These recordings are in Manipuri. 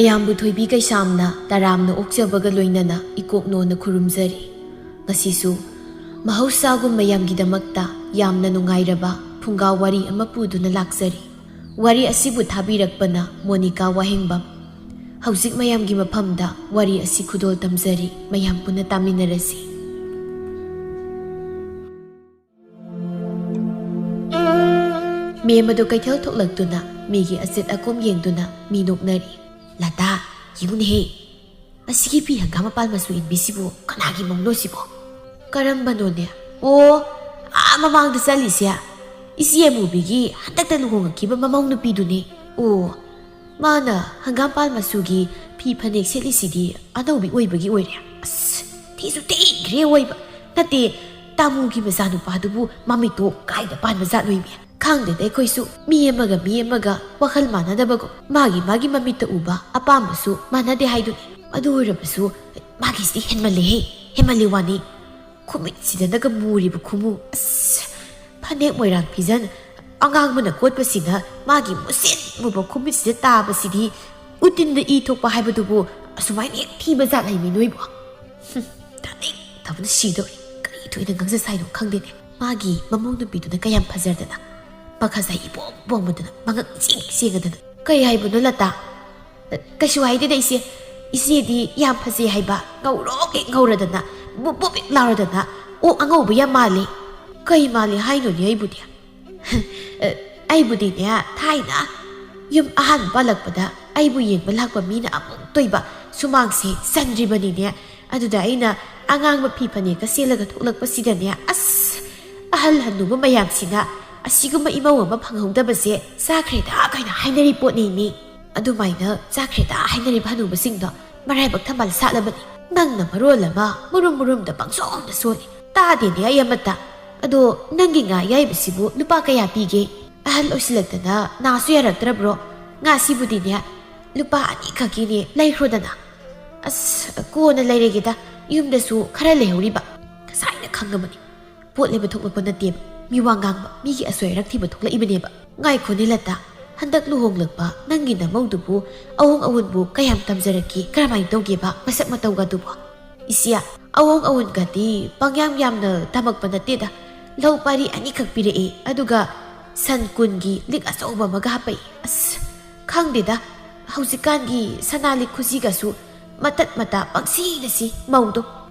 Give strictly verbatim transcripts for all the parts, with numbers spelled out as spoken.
ꯃꯌꯥꯝꯕꯨ ꯊꯣꯏꯕꯤ ꯀꯩꯁꯥꯝꯅ ꯇꯔꯥꯝꯅ ꯑꯣꯛꯆꯕꯒ ꯂꯣꯏꯅꯅ ꯏꯀꯣꯛꯅꯣꯅ ꯈꯨꯔꯨꯝꯖꯔꯤ꯫ ꯉꯁꯤꯁꯨ ꯃꯍꯧꯁꯥꯒꯨꯝ ꯃꯌꯥꯝꯒꯤꯗꯃꯛꯇ ꯌꯥꯝꯅ ꯅꯨꯡꯉꯥꯏꯔꯕ ꯐꯨꯡꯒꯥ ꯋꯥꯔꯤ ꯑꯃ ꯄꯨꯗꯨꯅ ꯂꯥꯛꯆꯔꯤ꯫ ꯋꯥꯔꯤ ꯑꯁꯤꯕꯨ ꯊꯥꯕꯤꯔꯛꯄꯅ ꯃꯣꯅꯤꯀꯥ ꯋꯥꯍꯦꯡꯕꯝ꯫ ꯍꯧꯖꯤꯛ ꯃꯌꯥꯝꯒꯤ ꯃꯐꯝꯗ ꯋꯥꯔꯤ ꯑꯁꯤ ꯈꯨꯗꯣꯜ ꯇꯝꯖꯔꯤ, ꯃꯌꯥꯝ ꯄꯨꯟꯅ ꯇꯥꯃꯤꯟꯅꯔꯁꯤ꯫ ꯃꯦꯝ ꯑꯗꯨ ꯀꯩꯊꯦꯜ ꯊꯣꯛꯂꯛꯇꯨꯅ ꯃꯤꯒꯤ ꯑꯆꯦꯠ ꯑꯀꯣꯝ ꯌꯦꯡꯗꯨꯅ ꯃꯤ ꯅꯣꯛꯅꯔꯤ꯫ "ꯂꯇꯥ, ꯌꯦꯡꯉꯨꯅꯦꯍꯦ, ꯑꯁꯤꯒꯤ ꯐꯤ ꯍꯪꯒꯥꯝ ꯃꯄꯥꯟ ꯃꯆꯨ ꯏꯟꯕꯤꯁꯤꯕꯨ ꯀꯅꯥꯒꯤ ꯃꯧꯅꯣ ꯁꯤꯕꯣ?" "ꯀꯔꯝꯕꯅꯣꯅꯦ?" "ꯑꯣ, ꯑꯥ ꯃꯃꯥꯡꯗ ꯆꯠꯂꯤꯁꯦ ꯏꯆꯦ ꯑꯃꯨꯕꯤꯒꯤ ꯍꯟꯗꯛꯇ ꯂꯨꯍꯣꯡꯉꯛꯈꯤꯕ ꯃꯃꯧ ꯅꯨꯄꯤꯗꯨꯅꯦ꯫ ꯑꯣ, ꯃꯥꯅ ꯍꯪꯒꯥꯝꯄꯥꯜ ꯃꯆꯨꯒꯤ ꯐꯤ ꯐꯅꯦꯛ ꯁꯦꯠꯂꯤꯁꯤꯗꯤ ꯑꯅꯧꯕꯤ ꯑꯣꯏꯕꯒꯤ ꯑꯣꯏꯔꯦ꯫ ꯑꯁ, ꯊꯤꯁꯨ ꯊꯤꯈ꯭ꯔꯦ ꯑꯣꯏꯕ꯫ ꯅꯠꯇꯦ, ꯇꯥꯃꯨꯒꯤ ꯃꯆꯥꯅꯨꯄꯥꯗꯨꯕꯨ ꯃꯃꯤꯠꯇꯣ ꯀꯥꯏꯗ ꯄꯥꯟꯕ ꯖꯥꯠꯅꯣꯏꯃꯤ? ꯈꯪꯗꯦꯗ ꯑꯩꯈꯣꯏꯁꯨ, ꯃꯤ ꯑꯃꯒ ꯃꯤ ꯑꯃꯒ ꯋꯥꯈꯜ ꯃꯥꯟꯅꯗꯕꯒꯨꯝ, ꯃꯥꯒꯤ ꯃꯥꯒꯤ ꯃꯃꯤꯠꯇ ꯎꯕ ꯑꯄꯥꯝꯕꯁꯨ ꯃꯥꯟꯅꯗꯦ ꯍꯥꯏꯗꯨꯅꯤ꯫ ꯑꯗꯨ ꯑꯣꯏꯔꯕꯁꯨ ꯃꯥꯒꯤꯁꯤꯗꯤ ꯍꯦꯟꯃꯜꯂꯦꯍꯦ, ꯍꯦꯟꯃꯜꯂꯦ ꯋꯥꯅꯤ꯫ ꯈꯨꯃꯤꯠꯁꯤꯗꯅꯒ ꯃꯨꯔꯤꯕ ꯈꯨꯃꯨ, ꯑꯁ, ꯐꯅꯦꯛ ꯃꯣꯏꯔꯥꯡ ꯐꯤꯖꯟ, ꯑꯉꯥꯡꯕꯅ ꯀꯣꯠꯄꯁꯤꯅ ꯃꯥꯒꯤ ꯃꯨꯁꯤꯟ ꯃꯨꯕ ꯈꯨꯃꯤꯠꯁꯤꯗ ꯇꯥꯕꯁꯤꯗꯤ ꯎꯇꯤꯟꯗ ꯏ ꯊꯣꯛꯄ ꯍꯥꯏꯕꯗꯨꯕꯨ ꯑꯁꯨꯃꯥꯏꯅ ꯍꯦꯛ ꯊꯤꯕ ꯖꯥꯠ ꯂꯩꯃꯤ ꯅꯣꯏꯕꯣ?" ꯍꯨꯝ, ꯇꯥꯅꯤꯡꯗꯕꯅ ꯁꯤꯗꯧꯔꯦ꯫ ꯀꯔꯤ ꯊꯣꯛꯏꯅ ꯉꯥꯡꯖ ꯁꯥꯏꯅꯣ ꯈꯪꯗꯦꯅꯦ꯫ ꯃꯥꯒꯤ ꯃꯃꯧ ꯅꯨꯄꯤꯗꯨꯅ ꯀꯌꯥꯝ ꯐꯖꯔꯗꯅ, ꯃꯈꯥꯖꯥꯏ ꯏꯄꯣꯝ ꯄꯣꯝꯕꯗꯨꯅ ꯃꯉꯛ ꯆꯦꯡ ꯆꯦꯡꯉꯗꯅ꯫ "ꯀꯩ ꯍꯥꯏꯕꯅꯣ ꯂꯇꯥ?" "ꯀꯩꯁꯨ ꯍꯥꯏꯗꯦꯗ ꯏꯆꯦ꯫ ꯏꯆꯦꯗꯤ ꯌꯥꯝ ꯐꯖꯩ ꯍꯥꯏꯕ, ꯉꯧꯔꯣꯛ ꯍꯦꯛ ꯉꯧꯔꯗꯅ, ꯕꯨꯞ ꯕꯨꯞ ꯍꯦꯛ ꯂꯥꯎꯔꯗꯅ, ꯑꯣꯛ ꯑꯉꯧꯕ ꯌꯥꯝ ꯃꯥꯜꯂꯤ꯫" "ꯀꯩ ꯃꯥꯜꯂꯤ ꯍꯥꯏꯅꯣꯅꯦ ꯑꯩꯕꯨꯗꯤ?" "ꯑ, ꯑꯩꯕꯨꯗꯤꯅꯦ, ꯊꯥꯏꯅ ꯌꯨꯝ ꯑꯍꯥꯟꯕ ꯄꯥꯜꯂꯛꯄꯗ ꯑꯩꯕꯨ ꯌꯦꯡꯕ ꯂꯥꯛꯄ ꯃꯤꯅ ꯑꯃꯨꯛꯇꯣꯏꯕ ꯁꯨꯃꯥꯡꯁꯦ ꯆꯟꯗ꯭ꯔꯤꯕꯅꯤꯅꯦ꯫ ꯑꯗꯨꯗ ꯑꯩꯅ ꯑꯉꯥꯡꯕ ꯐꯤ ꯐꯅꯦꯛꯀ ꯁꯦꯠꯂꯒ ꯊꯣꯛꯂꯛꯄꯁꯤꯗꯅꯦ, ꯑꯁ, ꯑꯍꯜ ꯍꯟꯅꯨꯕ ꯃꯌꯥꯝꯁꯤꯅ ꯑꯁꯤꯒꯨꯝꯕ ꯏꯃꯧ ꯑꯃ ꯐꯪꯍꯧꯗꯕꯁꯦ ꯆꯥꯈ꯭ꯔꯦꯗ ꯀꯥꯏꯅ ꯍꯥꯏꯅꯔꯤ ꯄꯣꯠꯅꯤ ꯃꯤ꯫ ꯑꯗꯨꯃꯥꯏꯅ ꯆꯥꯈ꯭ꯔꯦꯗ ꯍꯥꯏꯅꯔꯤꯕ ꯍꯅꯨꯕꯁꯤꯡꯗꯣ ꯃꯔꯥꯏꯕꯛ ꯊꯝꯕꯥꯜ ꯁꯥꯠꯂꯕꯅꯤ꯫ ꯅꯪꯅ ꯃꯔꯣꯜ ꯑꯃ ꯃꯨꯔꯨꯝ ꯃꯨꯔꯨꯝꯗ ꯄꯪꯁꯣꯝꯗ ꯁꯣꯜꯂꯤ꯫ ꯇꯥꯗꯦꯅꯦ ꯑꯩ ꯑꯃꯠꯇ꯫ ꯑꯗꯣ ꯅꯪꯒꯤ ꯉꯥ ꯑꯌꯥꯏꯕꯁꯤꯕꯨ ꯂꯨꯄꯥ ꯀꯌꯥ ꯄꯤꯒꯦ? ꯑꯍꯜ ꯑꯣꯏꯁꯤꯜꯂꯛꯇꯅ ꯅꯥꯁꯨ ꯌꯥꯔꯛꯇ꯭ꯔꯕ꯭ꯔꯣ? ꯉꯥꯁꯤꯕꯨꯗꯤꯅꯦ, ꯂꯨꯄꯥ ꯑꯅꯤꯈꯛꯀꯤꯅꯦ, ꯂꯩꯈ꯭ꯔꯣꯗꯅ꯫" "ꯑꯁ, ꯀꯣꯟꯅ ꯂꯩꯔꯒꯦꯗ, ꯌꯨꯝꯗꯁꯨ ꯈꯔ ꯂꯩꯍꯧꯔꯤꯕ꯫" ꯉꯁꯥꯏꯅ ꯈꯪꯉꯕꯅꯤ꯫ ꯄꯣꯠ ꯂꯩꯕ ꯊꯣꯛꯂꯛꯄ ꯅꯠꯇꯦꯕ, ꯃꯤ ꯋꯥ ꯉꯥꯡꯕ, ꯃꯤꯒꯤ ꯑꯁꯣꯏ ꯑꯔꯥꯛ ꯊꯤꯕ ꯊꯣꯛꯂꯛꯏꯕꯅꯦꯕ꯫ "ꯉꯥꯏꯈꯣꯅꯦ ꯂꯇꯥ, ꯍꯟꯗꯛ ꯂꯨꯍꯣꯡꯂꯛꯄ ꯅꯪꯒꯤ ꯅꯃꯧꯗꯨꯕꯨ ꯑꯍꯣꯡ ꯑꯋꯨꯟꯕꯨ ꯀꯌꯥꯝ ꯇꯝꯖꯔꯛꯀꯦ? ꯀꯔꯝꯍꯥꯏꯅ ꯇꯧꯒꯦꯕ ꯃꯁꯛ ꯃꯇꯧꯒꯗꯨꯕꯣ? ꯏꯆꯦ, ꯑꯍꯣꯡ ꯑꯋꯨꯟꯒꯗꯤ ꯄꯪꯌꯥꯝ ꯌꯥꯝꯅ ꯇꯝꯃꯛꯄ ꯅꯠꯇꯦꯗ꯫ ꯂꯧ ꯄꯥꯔꯤ ꯑꯅꯤꯈꯛ ꯄꯤꯔꯛꯑꯦ, ꯑꯗꯨꯒ ꯁꯟ ꯀꯨꯟꯒꯤ ꯂꯤꯛ ꯑꯆꯧꯕ ꯑꯃꯒ ꯍꯥꯞꯄꯛꯏ꯫ ꯑꯁ, ꯈꯪꯗꯦꯗ, ꯍꯧꯖꯤꯛꯀꯥꯟꯒꯤ ꯁꯅꯥ ꯂꯤꯛ ꯈꯨꯖꯤꯒꯁꯨ ꯃꯇꯠ ꯃꯇꯥ ꯄꯪꯁꯤꯗ ꯁꯤ ꯃꯧꯗꯣ꯫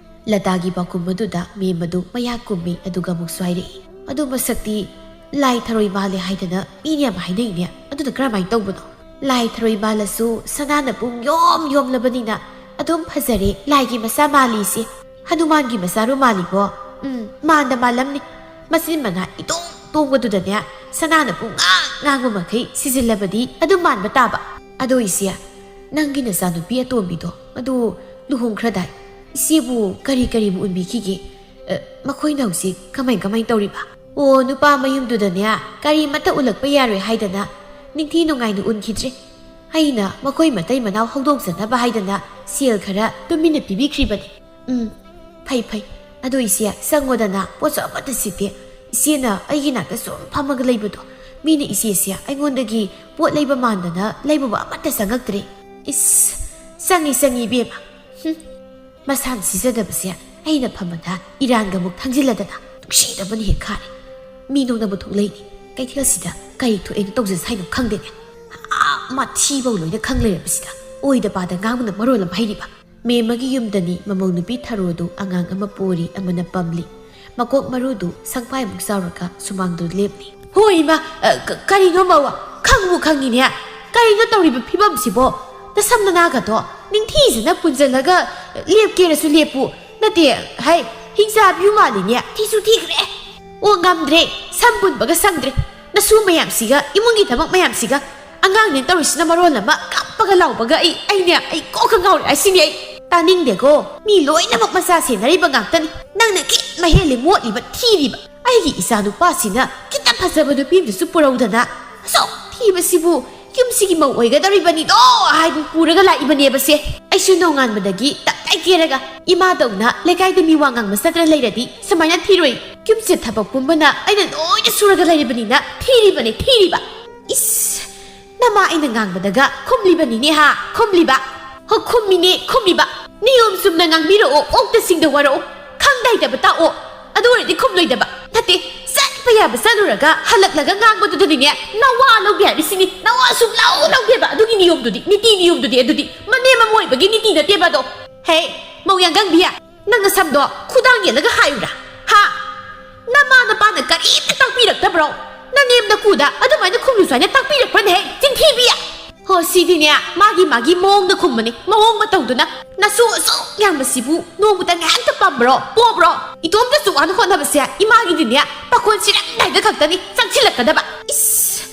ꯂꯇꯥꯒꯤ ꯄꯥꯎꯈꯨꯝ ꯑꯗꯨꯗ ꯃꯦꯝ ꯑꯗꯨ ꯃꯌꯥ ꯀꯨꯝꯃꯤ, ꯑꯗꯨꯒ ꯑꯃꯨꯛꯁꯨ ꯍꯥꯏꯔꯛꯏ, "ꯑꯗꯨ ꯃꯁꯛꯇꯤ ꯂꯥꯏ ꯊꯔꯣꯏ ꯃꯥꯜꯂꯦ ꯍꯥꯏꯗꯅ ꯃꯤꯅ ꯌꯥꯝ ꯍꯥꯏꯅꯩꯅꯦ, ꯑꯗꯨꯅ ꯀꯔꯝꯍꯥꯏꯅ ꯇꯧꯕꯅꯣ?" "ꯂꯥꯏ ꯊꯔꯣꯏ ꯃꯥꯜꯂꯁꯨ ꯁꯅꯥꯅ ꯄꯨꯡ ꯌꯣꯝ ꯌꯣꯝꯂꯕꯅꯤꯅ ꯑꯗꯨꯝ ꯐꯖꯔꯦ, ꯂꯥꯏꯒꯤ ꯃꯆꯥ ꯃꯥꯜꯂꯤ ꯏꯆꯦ꯫ ꯍꯅꯨꯃꯥꯟꯒꯤ ꯃꯆꯥꯔꯣ ꯃꯥꯜꯂꯤꯕꯣ? ꯎꯝ, ꯃꯥꯟꯗ ꯃꯥꯜꯂꯝꯅꯤ꯫ ꯃꯆꯤꯟ ꯃꯅꯥ ꯏꯇꯣꯡ ꯇꯣꯡꯕꯗꯨꯗꯅꯦ, ꯁꯅꯥꯅ ꯄꯨꯡ ꯉꯥꯡ ꯉꯥꯡꯕ ꯃꯈꯩ ꯁꯤꯖꯤꯜꯂꯕꯗꯤ ꯑꯗꯨꯝ ꯃꯥꯟꯕ ꯇꯥꯕ꯫ ꯑꯗꯣ ꯏꯆꯦ, ꯅꯪꯒꯤ ꯅꯆꯥꯅꯨꯄꯤ ꯑꯇꯣꯝꯕꯤꯗꯣ ꯑꯗꯨ ꯂꯨꯍꯣꯡꯈ꯭ꯔꯗꯥꯏ? ꯏꯆꯦꯕꯨ ꯀꯔꯤ ꯀꯔꯤꯕꯨ ꯎꯟꯕꯤꯈꯤꯒꯦ? ꯑ, ꯃꯈꯣꯏꯅ ꯍꯧꯖꯤꯛ ꯀꯃꯥꯏ ꯀꯃꯥꯏ ꯇꯧꯔꯤꯕ?" "ꯑꯣ, ꯅꯨꯄꯥ ꯃꯌꯨꯝꯗꯨꯗꯅꯦ ꯀꯔꯤꯃꯠꯇ ꯎꯠꯂꯛꯄ ꯌꯥꯔꯣꯏ ꯍꯥꯏꯗꯅ ꯅꯤꯡꯊꯤ ꯅꯨꯡꯉꯥꯏꯅ ꯎꯟꯈꯤꯗ꯭ꯔꯦ꯫ ꯑꯩꯅ ꯃꯈꯣꯏ ꯃꯇꯩ ꯃꯅꯥꯎ ꯍꯧꯗꯣꯛꯆꯅꯕ ꯍꯥꯏꯗꯅ ꯁꯦꯜ ꯈꯔ ꯇꯨꯃꯤꯟꯅ ꯄꯤꯕꯤꯈ꯭ꯔꯤꯕꯅꯤ꯫" "ꯎꯝ, ꯐꯩ ꯐꯩ꯫ ꯑꯗꯣ ꯏꯆꯦ, ꯆꯪꯉꯣꯗꯅ, ꯄꯣꯠꯁꯨ ꯑꯃꯠꯇ ꯁꯤꯠꯇꯦ꯫ ꯏꯆꯦꯅ ꯑꯩꯒꯤ ꯅꯥꯛꯇ ꯁꯨꯝ ꯐꯝꯃꯒ ꯂꯩꯕꯗꯣ, ꯃꯤꯅ ꯏꯆꯦꯁꯦ ꯑꯩꯉꯣꯟꯗꯒꯤ ꯄꯣꯠ ꯂꯩꯕ ꯃꯥꯟꯗꯅ ꯂꯩꯕꯕꯨ ꯑꯃꯠꯇ ꯆꯪꯉꯛꯇ꯭ꯔꯦ꯫" "ꯏꯁ, ꯆꯪꯉꯤ ꯆꯪꯉꯤ ꯏꯕꯦꯝꯃ꯫ ꯍꯨꯝ, ꯃꯁꯥꯅ ꯁꯤꯖꯗꯕꯁꯦ ꯑꯩꯅ ꯐꯝꯕꯗ ꯏꯔꯥꯟꯒ ꯑꯃꯨꯛ ꯊꯥꯡꯖꯤꯜꯂꯗꯅ ꯅꯨꯡꯁꯤꯗꯕꯅ ꯍꯦꯛ ꯈꯥꯔꯦ꯫ ꯃꯤ ꯅꯣꯛꯅꯕ ꯊꯣꯛꯂꯛꯏꯅꯤ꯫ ꯀꯩꯊꯦꯜꯁꯤꯗ ꯀꯔꯤ ꯊꯣꯛꯑꯦꯅ ꯇꯧꯖꯁ ꯍꯥꯏꯅꯣ ꯈꯪꯗꯦꯅꯦ꯫ ꯑꯥ, ꯃꯊꯤꯐꯧ ꯂꯣꯏꯅ ꯈꯪ ꯂꯩꯔꯕꯁꯤꯗ ꯑꯣꯏꯗ ꯄꯥꯗ ꯉꯥꯡꯕꯅ ꯃꯔꯣꯜ ꯑꯃ ꯍꯩꯔꯤꯕ꯫" ꯃꯦꯝꯃꯒꯤ ꯌꯨꯝꯗꯅꯤ ꯃꯃꯧ ꯅꯨꯄꯤ ꯊꯔꯣꯗꯨ ꯑꯉꯥꯡ ꯑꯃ ꯄꯣꯔꯤ, ꯑꯃꯅ ꯄꯝꯂꯤ꯫ ꯃꯀꯣꯛ ꯃꯔꯨꯗꯨ ꯁꯪꯄꯥꯏꯃꯨꯛ ꯆꯥꯎꯔꯒ ꯁꯨꯃꯥꯡꯗꯨ ꯂꯦꯞꯂꯤ꯫ "ꯍꯣꯏ ꯏꯃꯥ, ꯑ, ꯀ-, ꯀꯔꯤꯅꯣ ꯃꯧ? ꯈꯪꯕꯨ ꯈꯪꯉꯤꯅꯦ꯫ ꯀꯔꯤꯅꯣ ꯇꯧꯔꯤꯕ ꯐꯤꯕꯝꯁꯤꯕꯣ? ꯅꯁꯝ ꯅꯅꯥꯒꯗꯣ ꯅꯤꯡꯊꯤꯖꯅ ꯄꯨꯟꯁꯤꯜꯂꯒ ꯂꯦꯞꯀꯦꯔꯁꯨ ꯂꯦꯞꯄꯨ꯫ ꯅꯠꯇꯦ, ꯍꯥꯏ, ꯍꯤꯡꯆꯥꯕꯤ ꯃꯥꯜꯂꯤꯅꯦ꯫ ꯊꯤꯁꯨ ꯊꯤꯈ꯭ꯔꯦ꯫ ꯑꯣ, ꯉꯝꯗ꯭ꯔꯦ꯫ ꯁꯝ ꯄꯨꯟꯕꯒ ꯁꯪꯗ꯭ꯔꯦ꯫ ꯅꯁꯨ ꯃꯌꯥꯝꯁꯤꯒ, ꯏꯃꯨꯡꯒꯤ ꯊꯕꯛ ꯃꯌꯥꯝꯁꯤꯒ, ꯑꯉꯥꯡꯅꯦ ꯇꯧꯔꯤꯁꯤꯅ ꯃꯔꯣꯜ ꯑꯃ ꯀꯞꯄꯒ ꯂꯥꯎꯕꯒ ꯑꯩ, ꯑꯩꯅꯦ, ꯑꯩ ꯀꯣꯛꯀ ꯉꯥꯎꯔꯦ ꯍꯥꯏꯁꯤꯅꯦ ꯑꯩ꯫ ꯇꯥꯅꯤꯡꯗꯦꯀꯣ꯫ ꯃꯤ ꯂꯣꯏꯅꯃꯛ ꯃꯆꯥ ꯁꯦꯟꯅꯔꯤꯕ ꯉꯥꯛꯇꯅꯤ꯫ ꯅꯪꯅ ꯈꯤꯠ ꯃꯍꯦꯜꯂꯤ, ꯃꯣꯠꯂꯤꯕ, ꯊꯤꯔꯤꯕ꯫ ꯑꯩꯒꯤ ꯏꯆꯥ ꯅꯨꯄꯥꯁꯤꯅ ꯈꯤꯇꯪ ꯐꯖꯕ ꯅꯨꯄꯤ ꯑꯃꯗꯁꯨ ꯄꯨꯔꯧꯗꯅ ꯑꯁꯨꯛ ꯊꯤꯕꯁꯤꯕꯨ ꯌꯨꯝꯁꯤꯒꯤ ꯃꯧ ꯑꯣꯏꯒꯗꯧꯔꯤꯕꯅꯤꯗꯣ ꯍꯥꯏꯗꯨꯅ ꯄꯨꯔꯒ ꯂꯥꯛꯏꯕꯅꯦꯕꯁꯦ꯫ ꯑꯩꯁꯨ ꯅꯣꯡꯉꯥꯟꯕꯗꯒꯤ ꯇꯞꯇꯥꯏ ꯀꯦꯔꯒ ꯏꯃꯥꯗꯧꯅ ꯂꯩꯀꯥꯏꯗ ꯃꯤ ꯋꯥ ꯉꯥꯡꯕ ꯆꯠꯇ꯭ꯔ ꯂꯩꯔꯗꯤ ꯁꯨꯃꯥꯏꯅ ꯊꯤꯔꯣꯏ꯫ ꯌꯨꯝꯁꯦ ꯊꯕꯛ ꯄꯨꯝꯕꯅ ꯑꯩꯅ ꯂꯣꯏꯅ ꯁꯨꯔꯒ ꯂꯩꯔꯤꯕꯅꯤꯅ ꯊꯤꯔꯤꯕꯅꯦ, ꯊꯤꯔꯤꯕ꯫ ꯏꯁ, ꯅꯃꯥ ꯑꯩꯅ ꯉꯥꯡꯕꯗꯒ ꯈꯨꯝꯂꯤꯕꯅꯤꯅꯦ ꯍꯥ, ꯈꯨꯝꯂꯤꯕ꯫ ꯍꯣ, ꯈꯨꯝꯃꯤꯅꯦ, ꯈꯨꯝꯃꯤꯕ꯫ ꯅꯤꯌꯣꯝ ꯆꯨꯝꯅ ꯉꯥꯡꯕꯤꯔꯛꯑꯣ, ꯑꯣꯛꯇ ꯁꯤꯡꯗ ꯋꯥꯔꯛꯑꯣ꯫ ꯈꯪꯗ ꯍꯩꯇꯕ ꯇꯥꯛꯑꯣ꯫ ꯑꯗꯨ ꯑꯣꯏꯔꯗꯤ ꯈꯨꯝꯂꯣꯏꯗꯕ꯫ ꯅꯠꯇꯦ, ꯆꯠꯄ ꯌꯥꯕ ꯆꯠꯂꯨꯔꯒ ꯍꯜꯂꯛꯂꯒ ꯉꯥꯡꯕꯗꯨꯗꯅꯤꯅꯦ ꯅꯋꯥ ꯂꯧꯗꯦ ꯍꯥꯏꯕꯁꯤꯅꯤ꯫ ꯅꯋꯥ ꯁꯨꯡꯂꯧ ꯂꯧꯗꯦꯕ꯫ ꯑꯗꯨꯒꯤ ꯅꯤꯌꯣꯝꯗꯨꯗꯤ, ꯅꯤꯇꯤ ꯅꯤꯌꯣꯝꯗꯨꯗꯤ, ꯑꯗꯨꯗꯤ ꯃꯅꯦꯝ ꯑꯃ ꯑꯣꯏꯕꯒꯤ ꯅꯤꯇꯤ ꯅꯠꯇꯦꯕ ꯑꯗꯣ꯫ ꯍꯦ, ꯃꯧ ꯌꯥꯡꯒꯪꯕꯤ, ꯅꯪ ꯅꯁꯝꯗꯣ ꯈꯨꯗꯥꯡ ꯌꯦꯜꯂꯒ ꯍꯥꯏꯌꯨꯔꯥ? ꯍꯥ? ꯅꯃꯥ ꯅꯄꯥꯅ ꯀꯔꯤꯝꯇ ꯇꯥꯛꯄꯤꯔꯛꯇꯕ꯭ꯔꯣ? ꯅꯅꯦꯝ ꯅꯀꯨꯗ ꯑꯗꯨꯃꯥꯏꯅ ꯈꯨꯝꯂꯨꯁꯨ ꯍꯥꯏꯅ ꯇꯥꯛꯄꯤꯔꯛꯄ꯭ꯔꯅꯦ? ꯍꯦ, ꯆꯤꯟꯊꯤꯕꯤ! ꯍꯣ, ꯁꯤꯗꯤꯅꯦ, ꯃꯥꯒꯤ ꯃꯥꯒꯤ ꯃꯑꯣꯡꯗ ꯈꯨꯝꯕꯅꯤ, ꯃꯑꯣꯡ ꯃꯇꯧꯗꯨꯅ꯫ ꯅꯁꯨ ꯑꯁꯨꯛ ꯌꯥꯝꯕꯁꯤꯕꯨ ꯅꯣꯡꯃꯇ ꯉꯥꯏꯍꯥꯛꯇ ꯄꯥꯝꯕ꯭ꯔꯣ, ꯄꯣꯕ꯭ꯔꯣ? ꯏꯇꯣꯝꯇꯁꯨ ꯋꯥꯅ ꯍꯣꯠꯅꯕꯁꯦ ꯏꯃꯥꯒꯤꯗꯤꯅꯦ, ꯄꯥꯈꯣꯟ ꯁꯤꯔꯝꯗꯥꯏꯗ ꯈꯛꯇꯅꯤ ꯆꯪꯁꯤꯜꯂꯛꯀꯗꯕ꯫ ꯏꯁ!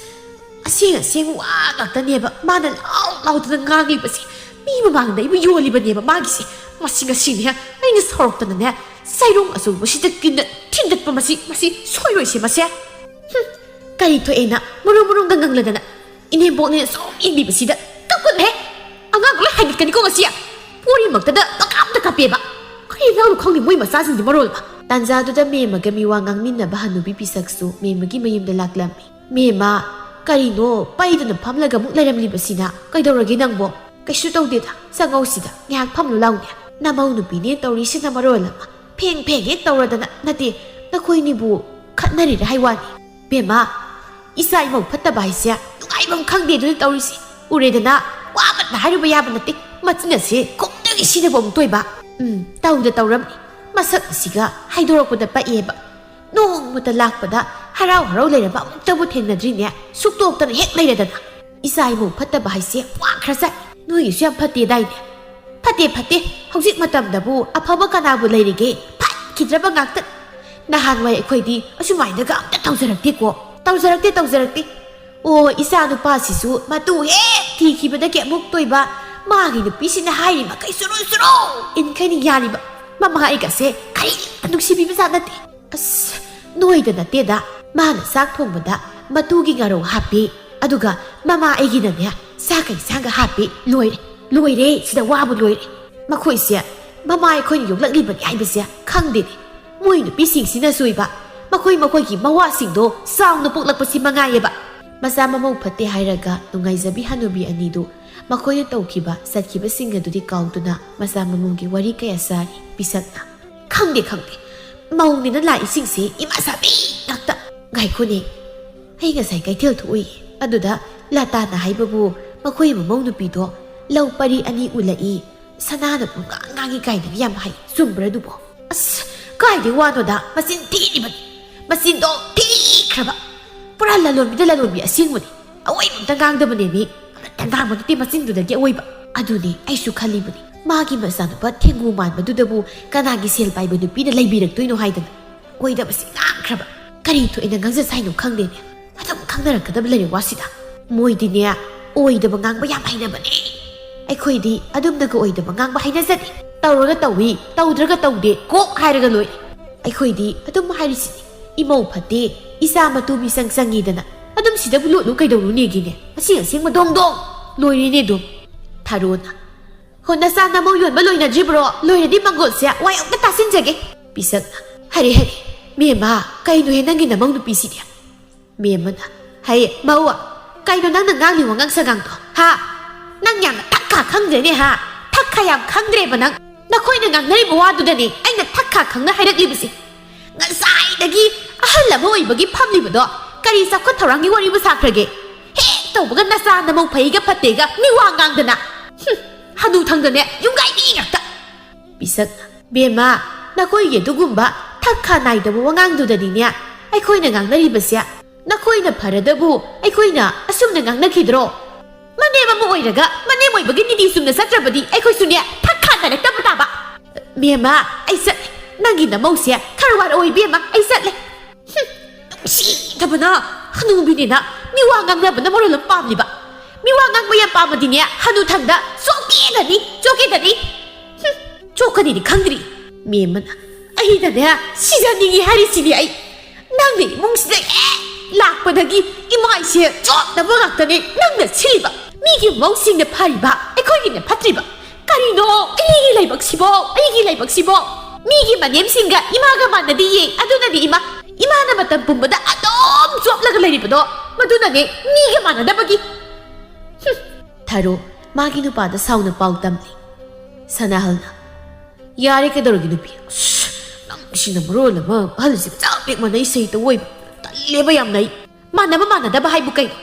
ꯑꯁꯦꯡ ꯑꯁꯦꯡ ꯋꯥ ꯉꯥꯛꯇꯅꯦꯕ ꯃꯥꯅ ꯂꯥꯎ ꯂꯥꯎꯗꯅ ꯉꯥꯡꯂꯤꯕꯁꯦ꯫ ꯃꯤ ꯃꯃꯥꯡꯗ ꯑꯩꯕꯨ ꯌꯣꯜꯂꯤꯕꯅꯦꯕ ꯃꯥꯒꯤꯁꯦ꯫ ꯃꯁꯤ ꯉꯁꯤꯅꯦ ꯑꯩꯅ ꯁꯥꯎꯔꯛꯇꯅꯅꯦ, ꯆꯩꯔꯣꯡ ꯑꯆꯧꯕꯁꯤꯗ ꯀꯤꯟꯅ ꯊꯤꯟꯗꯠꯄ ꯃꯁꯤ, ꯃꯁꯤ ꯁꯣꯏꯔꯣꯏꯁꯦ ꯃꯁꯦ꯫ ꯍꯨꯝ, ꯀꯔꯤ ꯊꯣꯛꯑꯦꯅ ꯃꯔꯨꯝ ꯃꯔꯨꯝꯒ ꯉꯪꯂꯗꯅ ꯏꯅꯦꯝꯕꯣꯛꯅ ꯁꯨꯝ ꯌꯦꯡꯕꯤꯕꯁꯤꯗ ꯀꯞꯀꯅꯨꯍꯦ꯫ ꯑꯉꯥꯡ ꯂꯣꯏ ꯍꯥꯏꯒꯠꯀꯅꯤꯀꯣ ꯉꯁꯤ꯫ ꯄꯣꯔꯤꯃꯛꯇꯗ ꯄꯪꯀꯥꯞꯇ ꯀꯥꯞꯄꯦꯕ꯫ ꯀꯔꯤ ꯏꯟꯖꯥꯡꯅꯣ ꯈꯪꯗꯦ ꯃꯣꯏ ꯃꯆꯥꯁꯤꯡꯁꯦ ꯃꯔꯣꯜ ꯑꯃ꯫ ꯇꯥꯟꯖꯥꯗꯨꯗ ꯃꯦꯝꯃꯒ ꯃꯤꯋꯥ ꯉꯥꯡꯃꯤꯟꯅꯕ ꯍꯅꯨꯕꯤ ꯄꯤꯁꯛꯁꯨ ꯃꯦꯝꯃꯒꯤ ꯃꯌꯨꯝꯗ ꯂꯥꯛꯂꯝꯃꯤ꯫ "ꯃꯦꯝꯃ, ꯀꯔꯤꯅꯣ ꯄꯩꯗꯨꯅ ꯐꯝꯂꯒ ꯑꯃꯨꯛ ꯂꯩꯔꯝꯂꯤꯕꯁꯤꯅ? ꯀꯩꯗꯧꯔꯒꯦ ꯅꯪꯕꯣ?" "ꯀꯩꯁꯨ ꯇꯧꯗꯦꯗ, ꯆꯪꯉꯧꯁꯤꯗ, ꯉꯥꯏꯍꯥꯛ ꯐꯝꯂꯨ ꯂꯥꯎꯅꯦ꯫ ꯅꯃꯧ ꯅꯨꯄꯤꯅꯦ ꯇꯧꯔꯤꯁꯤꯅ ꯃꯔꯣꯜ ꯑꯃ, ꯐꯦꯡ ꯐꯦꯡ ꯍꯦꯛ ꯇꯧꯔꯗꯅ꯫ ꯅꯠꯇꯦ, ꯅꯈꯣꯏꯅꯤꯕꯨ ꯈꯠꯅꯔꯤꯔꯥ ꯍꯥꯏ ꯋꯥꯅꯤ꯫ ꯕꯦꯝꯃ, ꯏꯆꯥ ꯏꯃꯧ ꯐꯠꯇꯕ ꯍꯥꯏꯁꯦ ꯅꯨꯡꯉꯥꯏꯐꯝ ꯈꯪꯗꯦ ꯑꯗꯨꯅ ꯇꯧꯔꯤꯁꯦ꯫ ꯎꯔꯦꯗꯅ, ꯋꯥ ꯑꯃꯠꯇ ꯍꯥꯏꯔꯨꯕ ꯌꯥꯕ ꯅꯠꯇꯦ꯫ ꯃꯆꯤꯟ ꯑꯁꯦ ꯈꯨꯝꯗꯒꯤ ꯁꯤꯅꯕ ꯑꯃꯨꯛ ꯇꯣꯏꯕ꯫ ꯎꯝ, ꯇꯧꯗ ꯇꯧꯔꯝꯅꯤ꯫ ꯃꯁꯛ ꯑꯁꯤꯒ ꯍꯥꯏꯗꯣꯔꯛꯄꯗ ꯄꯛꯑꯦꯕ꯫ ꯅꯣꯡꯃꯇ ꯂꯥꯛꯄꯗ ꯍꯔꯥꯎ ꯍꯔꯥꯎ ꯂꯩꯔꯝꯕ ꯑꯃꯨꯛꯇꯕꯨ ꯊꯦꯡꯅꯗ꯭ꯔꯤꯅꯦ꯫ ꯁꯨꯛꯇꯣꯛꯇꯅ ꯍꯦꯛ ꯂꯩꯔꯗꯅ꯫ ꯏꯆꯥ ꯏꯃꯧ ꯐꯠꯇꯕ ꯍꯥꯏꯁꯦ ꯋꯥꯈ꯭ꯔꯖꯥꯠꯅꯤ꯫ ꯅꯣꯏꯒꯤꯁꯨ ꯌꯥꯝ ꯐꯠꯇꯦꯗꯥꯏꯅꯦ?" "ꯐꯠꯇꯦ, ꯐꯠꯇꯦ꯫ ꯍꯧꯖꯤꯛ ꯃꯇꯝꯗꯕꯨ ꯑꯐꯕ ꯀꯅꯥꯕꯨ ꯂꯩꯔꯤꯒꯦ? ꯐꯠꯈꯤꯗ꯭ꯔꯕ ꯉꯥꯛꯇ꯫ ꯅꯍꯥꯟꯋꯥꯏ ꯑꯩꯈꯣꯏꯗꯤ ꯑꯁꯨꯃꯥꯏꯅꯒ ꯑꯝꯇ ꯇꯧꯖꯔꯛꯇꯦꯀꯣ꯫ ꯇꯧꯖꯔꯛꯇꯦ, ꯇꯧꯖꯔꯛꯇꯦ꯫ ꯑꯣ, ꯏꯆꯥ ꯅꯨꯄꯥꯁꯤꯁꯨ ꯃꯇꯨ ꯍꯦꯛ ꯊꯤꯈꯤꯕꯗꯒꯤ ꯑꯃꯨꯛ ꯇꯣꯏꯕ꯫ ꯃꯥꯒꯤ ꯅꯨꯄꯤꯁꯤꯅ ꯍꯥꯏꯔꯤ ꯃꯈꯩ ꯁꯨꯔꯨ ꯁꯨꯔꯨ ꯏꯟꯈꯩꯅ ꯌꯥꯜꯂꯤꯕ꯫ ꯃꯃꯥ ꯑꯩꯒꯁꯦ ꯀꯔꯤꯝꯇ ꯅꯨꯡꯁꯤꯕꯤꯕ ꯖꯥꯠ ꯅꯠꯇꯦ꯫ ꯑꯁ, ꯅꯣꯏꯗ ꯅꯠꯇꯦꯗ꯫ ꯃꯥꯅ ꯆꯥꯛ ꯊꯣꯡꯕꯗ ꯃꯇꯨꯒꯤ ꯉꯥꯔꯧ ꯍꯥꯞꯄꯤ, ꯑꯗꯨꯒ ꯃꯃꯥ ꯑꯩꯒꯤꯅꯅꯦ ꯆꯥꯛꯀ ꯏꯟꯁꯥꯡꯒ ꯍꯥꯞꯄꯤ꯫ ꯂꯣꯏꯔꯦ, ꯂꯣꯏꯔꯦ, ꯁꯤꯗ ꯋꯥꯕꯨ ꯂꯣꯏꯔꯦ꯫ ꯃꯈꯣꯏꯁꯦ ꯃꯃꯥ ꯑꯩꯈꯣꯏꯅ ꯌꯣꯛꯂꯛꯂꯤꯕꯅꯤ ꯍꯥꯏꯕꯁꯦ ꯈꯪꯗꯦꯅꯦ꯫ ꯃꯣꯏ ꯅꯨꯄꯤꯁꯤꯡꯁꯤꯅꯁꯨ ꯏꯕ, ꯃꯈꯣꯏ ꯃꯈꯣꯏꯒꯤ ꯃꯋꯥꯁꯤꯡꯗꯣ ꯆꯥꯎꯅ ꯄꯣꯛꯂꯛꯄꯁꯤ ꯃꯉꯥꯏꯌꯦꯕ꯫ ꯃꯆꯥ ꯃꯃꯧ ꯐꯠꯇꯦ ꯍꯥꯏꯔꯒ ꯅꯨꯡꯉꯥꯏꯖꯕꯤ ꯍꯅꯨꯕꯤ ꯑꯅꯤꯗꯨ ꯃꯈꯣꯏꯅ ꯇꯧꯈꯤꯕ ꯆꯠꯈꯤꯕꯁꯤꯡ ꯑꯗꯨꯗꯤ ꯀꯥꯎꯗꯨꯅ ꯃꯆꯥ ꯃꯃꯧꯒꯤ ꯋꯥꯔꯤ ꯀꯌꯥ ꯁꯥꯔꯤ꯫ ꯄꯤꯁꯛꯅ, "ꯈꯪꯗꯦ, ꯈꯪꯗꯦ, ꯃꯧꯅꯦꯅ ꯂꯥꯛꯏꯁꯤꯡꯁꯦ ꯏꯃꯥ ꯁꯥꯕꯤ ꯉꯥꯛꯇ꯫ ꯉꯥꯏꯈꯣꯅꯦ, ꯑꯩ ꯉꯁꯥꯏ ꯀꯩꯊꯦꯜ ꯊꯣꯛꯎꯏ, ꯑꯗꯨꯗ ꯂꯇꯥꯅ ꯍꯥꯏꯕꯕꯨ ꯃꯈꯣꯏ ꯃꯃꯧ ꯅꯨꯄꯤꯗꯣ ꯂꯧ ꯄꯔꯤ ꯑꯅꯤ ꯎꯜꯂꯛꯏ, ꯁꯅꯥꯅ ꯄꯨꯡꯉꯥꯡ ꯉꯥꯡꯉꯤ ꯀꯥꯏꯅꯒ ꯌꯥꯝ ꯍꯥꯏ꯫ ꯆꯨꯝꯕ꯭ꯔꯥ ꯑꯗꯨꯕꯣ?" "ꯑꯁ, ꯀꯥꯏꯗꯩ ꯋꯥꯅꯣꯗ, ꯃꯆꯤꯟ ꯊꯤꯔꯤꯕꯅꯤ꯫ ꯃꯆꯤꯟꯗꯣ ꯊꯤꯈ꯭ꯔꯕ꯫ ꯄꯨꯔꯥ ꯂꯂꯣꯟꯕꯤꯗ ꯂꯂꯣꯟꯕꯤ ꯑꯁꯦꯡꯕꯅꯤ꯫ ꯑꯋꯣꯏꯕ ꯑꯝꯇ ꯉꯥꯡꯗꯕꯅꯦ ꯃꯤ꯫ ꯑꯃꯠꯇ ꯉꯥꯡꯕ ꯅꯠꯇꯦ ꯃꯆꯤꯟꯗꯨꯗꯒꯤ ꯑꯋꯣꯏꯕ꯫ ꯑꯗꯨꯅꯦ ꯑꯩꯁꯨ ꯈꯜꯂꯤꯕꯅꯤ꯫ ꯃꯥꯒꯤ ꯃꯆꯥꯅꯨꯄꯥ ꯊꯦꯡꯒꯨ ꯃꯥꯟꯕꯗꯨꯗꯕꯨ ꯀꯅꯥꯒꯤ ꯁꯦꯜ ꯄꯥꯏꯕ ꯅꯨꯄꯤꯅ ꯂꯩꯕꯤꯔꯛꯇꯣꯏꯅꯣ ꯍꯥꯏꯗꯅ꯫ ꯑꯣꯏꯗꯕꯁꯤ ꯉꯥꯡꯈ꯭ꯔꯕ꯫ ꯀꯔꯤ ꯊꯣꯛꯑꯦꯅ ꯉꯥꯡꯖꯁꯦ ꯍꯥꯏꯅꯣ ꯈꯪꯗꯦꯅꯦ꯫ ꯑꯗꯨꯝ ꯈꯪꯅꯔꯛꯀꯗꯕ ꯂꯩꯔꯦ ꯋꯥꯁꯤꯗ꯫ ꯃꯣꯏꯗꯤꯅꯦ, ꯑꯣꯏꯗꯕ ꯉꯥꯡꯕ ꯌꯥꯝ ꯍꯩꯅꯕꯅꯦ꯫ ꯑꯩꯈꯣꯏꯗꯤ ꯑꯗꯨꯝꯅꯒ ꯑꯣꯏꯗꯕ ꯉꯥꯡꯕ ꯍꯩꯅꯖꯗꯦ꯫ ꯇꯧꯔꯒ ꯇꯧꯏ, ꯇꯧꯗ꯭ꯔꯒ ꯇꯧꯗꯦ, ꯀꯣꯛ ꯍꯥꯏꯔꯒ ꯂꯣꯏꯔꯦ꯫ ꯑꯩꯈꯣꯏꯗꯤ ꯑꯗꯨꯝ ꯍꯥꯏꯔꯤꯁꯤꯅꯤ, ꯏꯃꯧ ꯐꯠꯇꯦ, ꯏꯆꯥ ꯃꯇꯨ ꯃꯤꯆꯪ ꯆꯪꯉꯤꯗꯅ꯫ ꯑꯗꯨꯝ ꯁꯤꯗꯕꯨ ꯂꯣꯠꯂꯨ ꯀꯩꯗꯧꯔꯨꯅꯦꯒꯤꯅꯦ? ꯑꯁꯦꯡ ꯑꯁꯦꯡꯕ ꯗꯣꯡ ꯗꯣꯡ꯫ ꯂꯣꯏꯔꯦꯅꯦ ꯑꯗꯨꯝ꯫ ꯊꯥꯔꯣꯅ, "ꯍꯣ, ꯅꯆꯥ ꯅꯃꯧ ꯌꯣꯟꯕ ꯂꯣꯏꯅꯗ꯭ꯔꯤꯕ꯭ꯔꯣ? ꯂꯣꯏꯔꯗꯤ ꯃꯪꯒꯣꯜꯁꯦ ꯋꯥ ꯑꯝꯇ ꯇꯥꯁꯤꯟꯖꯒꯦ"꯫ ꯄꯤꯁꯛꯅ, "ꯍꯔꯦ, ꯍꯔꯦ, ꯃꯦꯝꯃ, ꯀꯩꯅꯣꯍꯦ ꯅꯪꯒꯤ ꯅꯃꯧ ꯅꯨꯄꯤꯁꯤꯗꯤ?" ꯃꯦꯝꯃꯅ, "ꯍꯩ, ꯃꯧ, ꯀꯩꯅꯣ ꯅꯪꯅ ꯉꯥꯡꯂꯤ ꯋꯥꯉꯥꯡ ꯁꯉꯥꯡꯗꯣ, ꯍꯥ? ꯅꯪ ꯌꯥꯝꯅ ꯊꯛꯈꯥ ꯈꯪꯗ꯭ꯔꯦꯅꯦ, ꯍꯥ? ꯊꯛꯈꯥ ꯌꯥꯝ ꯈꯪꯗ꯭ꯔꯦꯕ ꯅꯪ꯫ ꯅꯈꯣꯏꯅ ꯉꯥꯡꯅꯔꯤꯕ ꯋꯥꯗꯨꯗꯅꯦ ꯑꯩꯅ ꯊꯛꯈꯥ ꯈꯪꯅ ꯍꯥꯏꯔꯛꯂꯤꯕꯁꯦ꯫ ꯉꯁꯥꯏꯗꯒꯤ ꯑꯍꯜ ꯑꯃ ꯑꯣꯏꯕꯒꯤ ꯐꯝꯂꯤꯕꯗꯣ ꯀꯔꯤ ꯆꯥꯎꯈꯠ ꯊꯧꯔꯥꯡꯒꯤ ꯋꯥꯔꯤꯕꯨ ꯁꯥꯈ꯭ꯔꯒꯦ? ꯍꯦꯛ ꯇꯧꯕꯒ ꯅꯆꯥ ꯅꯃꯧ ꯐꯩꯒ ꯐꯠꯇꯦꯒ ꯃꯤꯋꯥ ꯉꯥꯡꯗꯅ꯫ ꯍꯨꯝ, ꯍꯅꯨ ꯊꯪꯗꯅꯦ ꯌꯨꯝꯒꯥꯏꯕꯤ ꯉꯥꯛꯇ"꯫ ꯄꯤꯁꯛꯅ, "ꯕꯦꯝꯃ, ꯅꯈꯣꯏꯒꯤ ꯑꯗꯨꯒꯨꯝꯕ ꯊꯛꯈꯥ ꯅꯥꯏꯗꯕ ꯋꯥꯉꯥꯡꯗꯨꯗꯅꯤꯅꯦ ꯑꯩꯈꯣꯏꯅ ꯉꯥꯡꯅꯔꯤꯕꯁꯦ꯫ ꯅꯈꯣꯏꯅ ꯐꯔꯗꯕꯨ ꯑꯩꯈꯣꯏꯅ ꯑꯁꯨꯝꯅ ꯉꯥꯡꯅꯈꯤꯗ꯭ꯔꯣ? ꯃꯅꯦꯝ ꯑꯃ ꯑꯣꯏꯔꯒ ꯃꯅꯦꯝ ꯑꯣꯏꯕꯒꯤ ꯅꯤꯇꯤ ꯆꯨꯝꯅ ꯆꯠꯇ꯭ꯔꯕꯗꯤ ꯑꯩꯈꯣꯏꯁꯨꯅꯦ ꯊꯛꯈꯥ ꯅꯥꯏꯔꯛꯇꯕ ꯇꯥꯕ"꯫ "ꯃꯦꯝꯃ, ꯑꯩ ꯆꯠꯂꯦ꯫ ꯅꯪꯒꯤ ꯅꯃꯧꯁꯦ ꯈꯔ ꯋꯥꯔꯛꯑꯣ ꯏꯕꯦꯝꯃ, ꯑꯩ ꯆꯠꯂꯦ"꯫ ꯍꯨꯝ, ꯅꯨꯡꯁꯤꯗꯕꯅ, ꯍꯅꯨꯕꯤꯅꯤꯅ ꯃꯤꯋꯥ ꯉꯥꯡꯅꯕꯅ ꯃꯔꯣꯜ ꯑꯃ ꯄꯥꯝꯂꯤꯕ꯫ ꯃꯤꯋꯥ ꯉꯥꯡꯕ ꯌꯥꯝ ꯄꯥꯝꯃꯗꯤꯅꯦ ꯍꯅꯨꯊꯪꯗ ꯆꯣꯛꯀꯦꯗꯅꯤ, ꯆꯣꯛꯀꯦꯗꯅꯤ꯫ ꯍꯨꯝ, ꯆꯣꯛꯀꯅꯤꯗꯤ ꯈꯪꯗ꯭ꯔꯤ꯫ ꯃꯦꯝꯃꯅ, "ꯑꯩꯗꯅꯦ ꯁꯤꯖꯅꯤꯡꯉꯤ ꯍꯥꯏꯔꯤꯁꯤꯅꯦ ꯑꯩ꯫ ꯅꯪꯅ ꯏꯃꯨꯡꯁꯤꯗ ꯍꯦꯛ ꯂꯥꯛꯄꯗꯒꯤ ꯏꯃꯥꯏꯁꯦ ꯆꯣꯞꯅꯕ ꯉꯥꯛꯇꯅꯦ ꯅꯪꯅ ꯁꯤꯜꯂꯤꯕ꯫ ꯃꯤꯒꯤ ꯃꯧꯁꯤꯡꯅ ꯐꯔꯤꯕ, ꯑꯩꯈꯣꯏꯒꯤꯅ ꯐꯠꯇ꯭ꯔꯤꯕ꯫ ꯀꯔꯤꯅꯣ ꯑꯩꯒꯤ ꯂꯥꯏꯕꯛꯁꯤꯕꯣ, ꯑꯩꯒꯤ ꯂꯥꯏꯕꯛꯁꯤꯕꯣ? ꯃꯤꯒꯤ ꯃꯅꯦꯝꯁꯤꯡꯒ ꯏꯃꯥꯒ ꯃꯥꯟꯅꯗꯤꯌꯦ꯫ ꯑꯗꯨꯅꯗꯤ ꯏꯃꯥ, ꯏꯃꯥꯅ ꯃꯇꯝ ꯄꯨꯝꯕꯗ ꯑꯗꯨꯝ ꯆꯣꯞꯂꯒ ꯂꯩꯔꯤꯕꯗꯣ ꯃꯗꯨꯅꯅꯦ ꯃꯤꯒ ꯃꯥꯟꯅꯗꯕꯒꯤ꯫ ꯍꯨꯝ꯫ ꯊꯥꯔꯣ ꯃꯥꯒꯤ ꯅꯨꯄꯥꯗ ꯁꯥꯎꯅ ꯄꯥꯎ ꯇꯝꯂꯤ꯫ ꯁꯅꯥꯍꯜꯅ, "ꯌꯥꯔꯦ, ꯀꯩꯗꯧꯔꯒꯦ ꯅꯨꯄꯤ? ꯑꯁ, ꯅꯪꯁꯤꯅ ꯃꯔꯣꯜ ꯑꯃ ꯑꯍꯜꯁꯤꯒ ꯆꯞ ꯍꯦꯛ ꯃꯥꯟꯅꯩ, ꯁꯩꯇ ꯑꯣꯏꯕ꯫ ꯇꯜꯂꯦꯕ ꯌꯥꯝꯅ ꯑꯩ꯫ ꯃꯥꯟꯅꯕ ꯃꯥꯟꯅꯗꯕ ꯍꯥꯏꯕꯨ ꯀꯩꯅꯣ?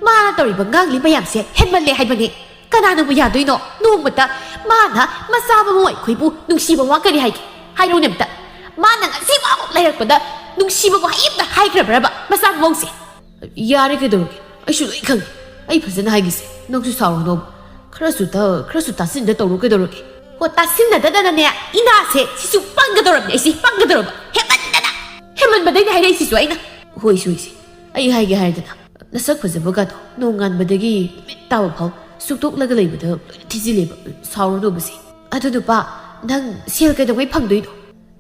ꯃꯥꯅ ꯇꯧꯔꯤꯕ ꯉꯥꯡꯂꯤ ꯃꯌꯥꯝꯁꯦ ꯍꯦꯟꯃꯜꯂꯦ ꯍꯥꯏꯕꯅꯦ꯫ ꯀꯅꯥꯅꯕꯨ ꯌꯥꯗꯣꯏꯅꯣ? ꯅꯣꯡꯃꯇ ꯃꯥꯅ ꯃꯆꯥ ꯃꯃꯧ ꯑꯩꯈꯣꯏꯕꯨ ꯅꯨꯡꯁꯤꯕ ꯋꯥ ꯀꯔꯤ ꯍꯥꯏꯒꯦ? ꯍꯥꯏꯔꯣꯅꯦ ꯑꯝꯇ꯫ ꯃꯥꯅ ꯉꯁꯤꯐꯥꯎ ꯂꯩꯔꯛꯄꯗ ꯅꯨꯡꯁꯤꯕ ꯋꯥꯍꯩ ꯑꯝꯇ ꯍꯥꯏꯈ꯭ꯔꯕ꯭ꯔꯕ ꯃꯆꯥ ꯃꯃꯧꯁꯦ?" "ꯌꯥꯔꯦ, ꯀꯩꯗꯧꯔꯒꯦ? ꯑꯩꯁꯨ ꯂꯣꯏ ꯈꯪꯉꯦ꯫ ꯑꯩ ꯐꯖꯅ ꯍꯥꯏꯒꯦꯁꯦ, ꯅꯪꯁꯨ ꯁꯥꯎꯔꯅꯣꯕ꯫ ꯈꯔꯁꯨ ꯇ-, ꯈꯔꯁꯨ ꯇꯥꯁꯤꯟꯗ ꯇꯧꯔꯣ, ꯀꯩꯗꯧꯔꯒꯦ?" ꯍꯣ, ꯇꯥꯁꯤꯟꯅꯗꯗꯅꯅꯦ, ꯏꯅꯥꯁꯦ ꯁꯤꯁꯨ ꯄꯪꯒꯗꯧꯔꯕꯅꯦ, ꯑꯩꯁꯦ ꯄꯪꯒꯗꯧꯔꯕ꯫ ꯍꯦꯟꯃꯟꯗꯅ! ꯍꯦꯟꯃꯟꯕꯗꯩꯅꯦ ꯍꯥꯏꯔꯛꯏꯁꯤꯁꯨ ꯑꯩꯅ꯫ ꯍꯣꯏ, ꯁꯣꯏꯁꯦ꯫ ꯑꯩ ꯍꯥꯏꯒꯦ ꯍꯥꯏꯗꯅ, ꯅꯁꯛ ꯐꯖꯕꯒꯗꯣ ꯅꯣꯡꯉꯥꯟꯕꯗꯒꯤ ꯅꯨꯃꯤꯠ ꯇꯥꯕ ꯐꯥꯎ ꯁꯨꯛꯇꯣꯛꯂꯒ ꯂꯩꯕꯗ ꯂꯣꯏꯅ ꯊꯤꯖꯤꯜꯂꯦꯕ꯫ ꯁꯥꯎꯔꯅꯣꯕꯁꯦ꯫ ꯑꯗꯨ ꯅꯨꯄꯥ, ꯅꯪ ꯁꯦꯜ ꯀꯩꯗꯧꯉꯩ ꯐꯪꯗꯣꯏꯅꯣ?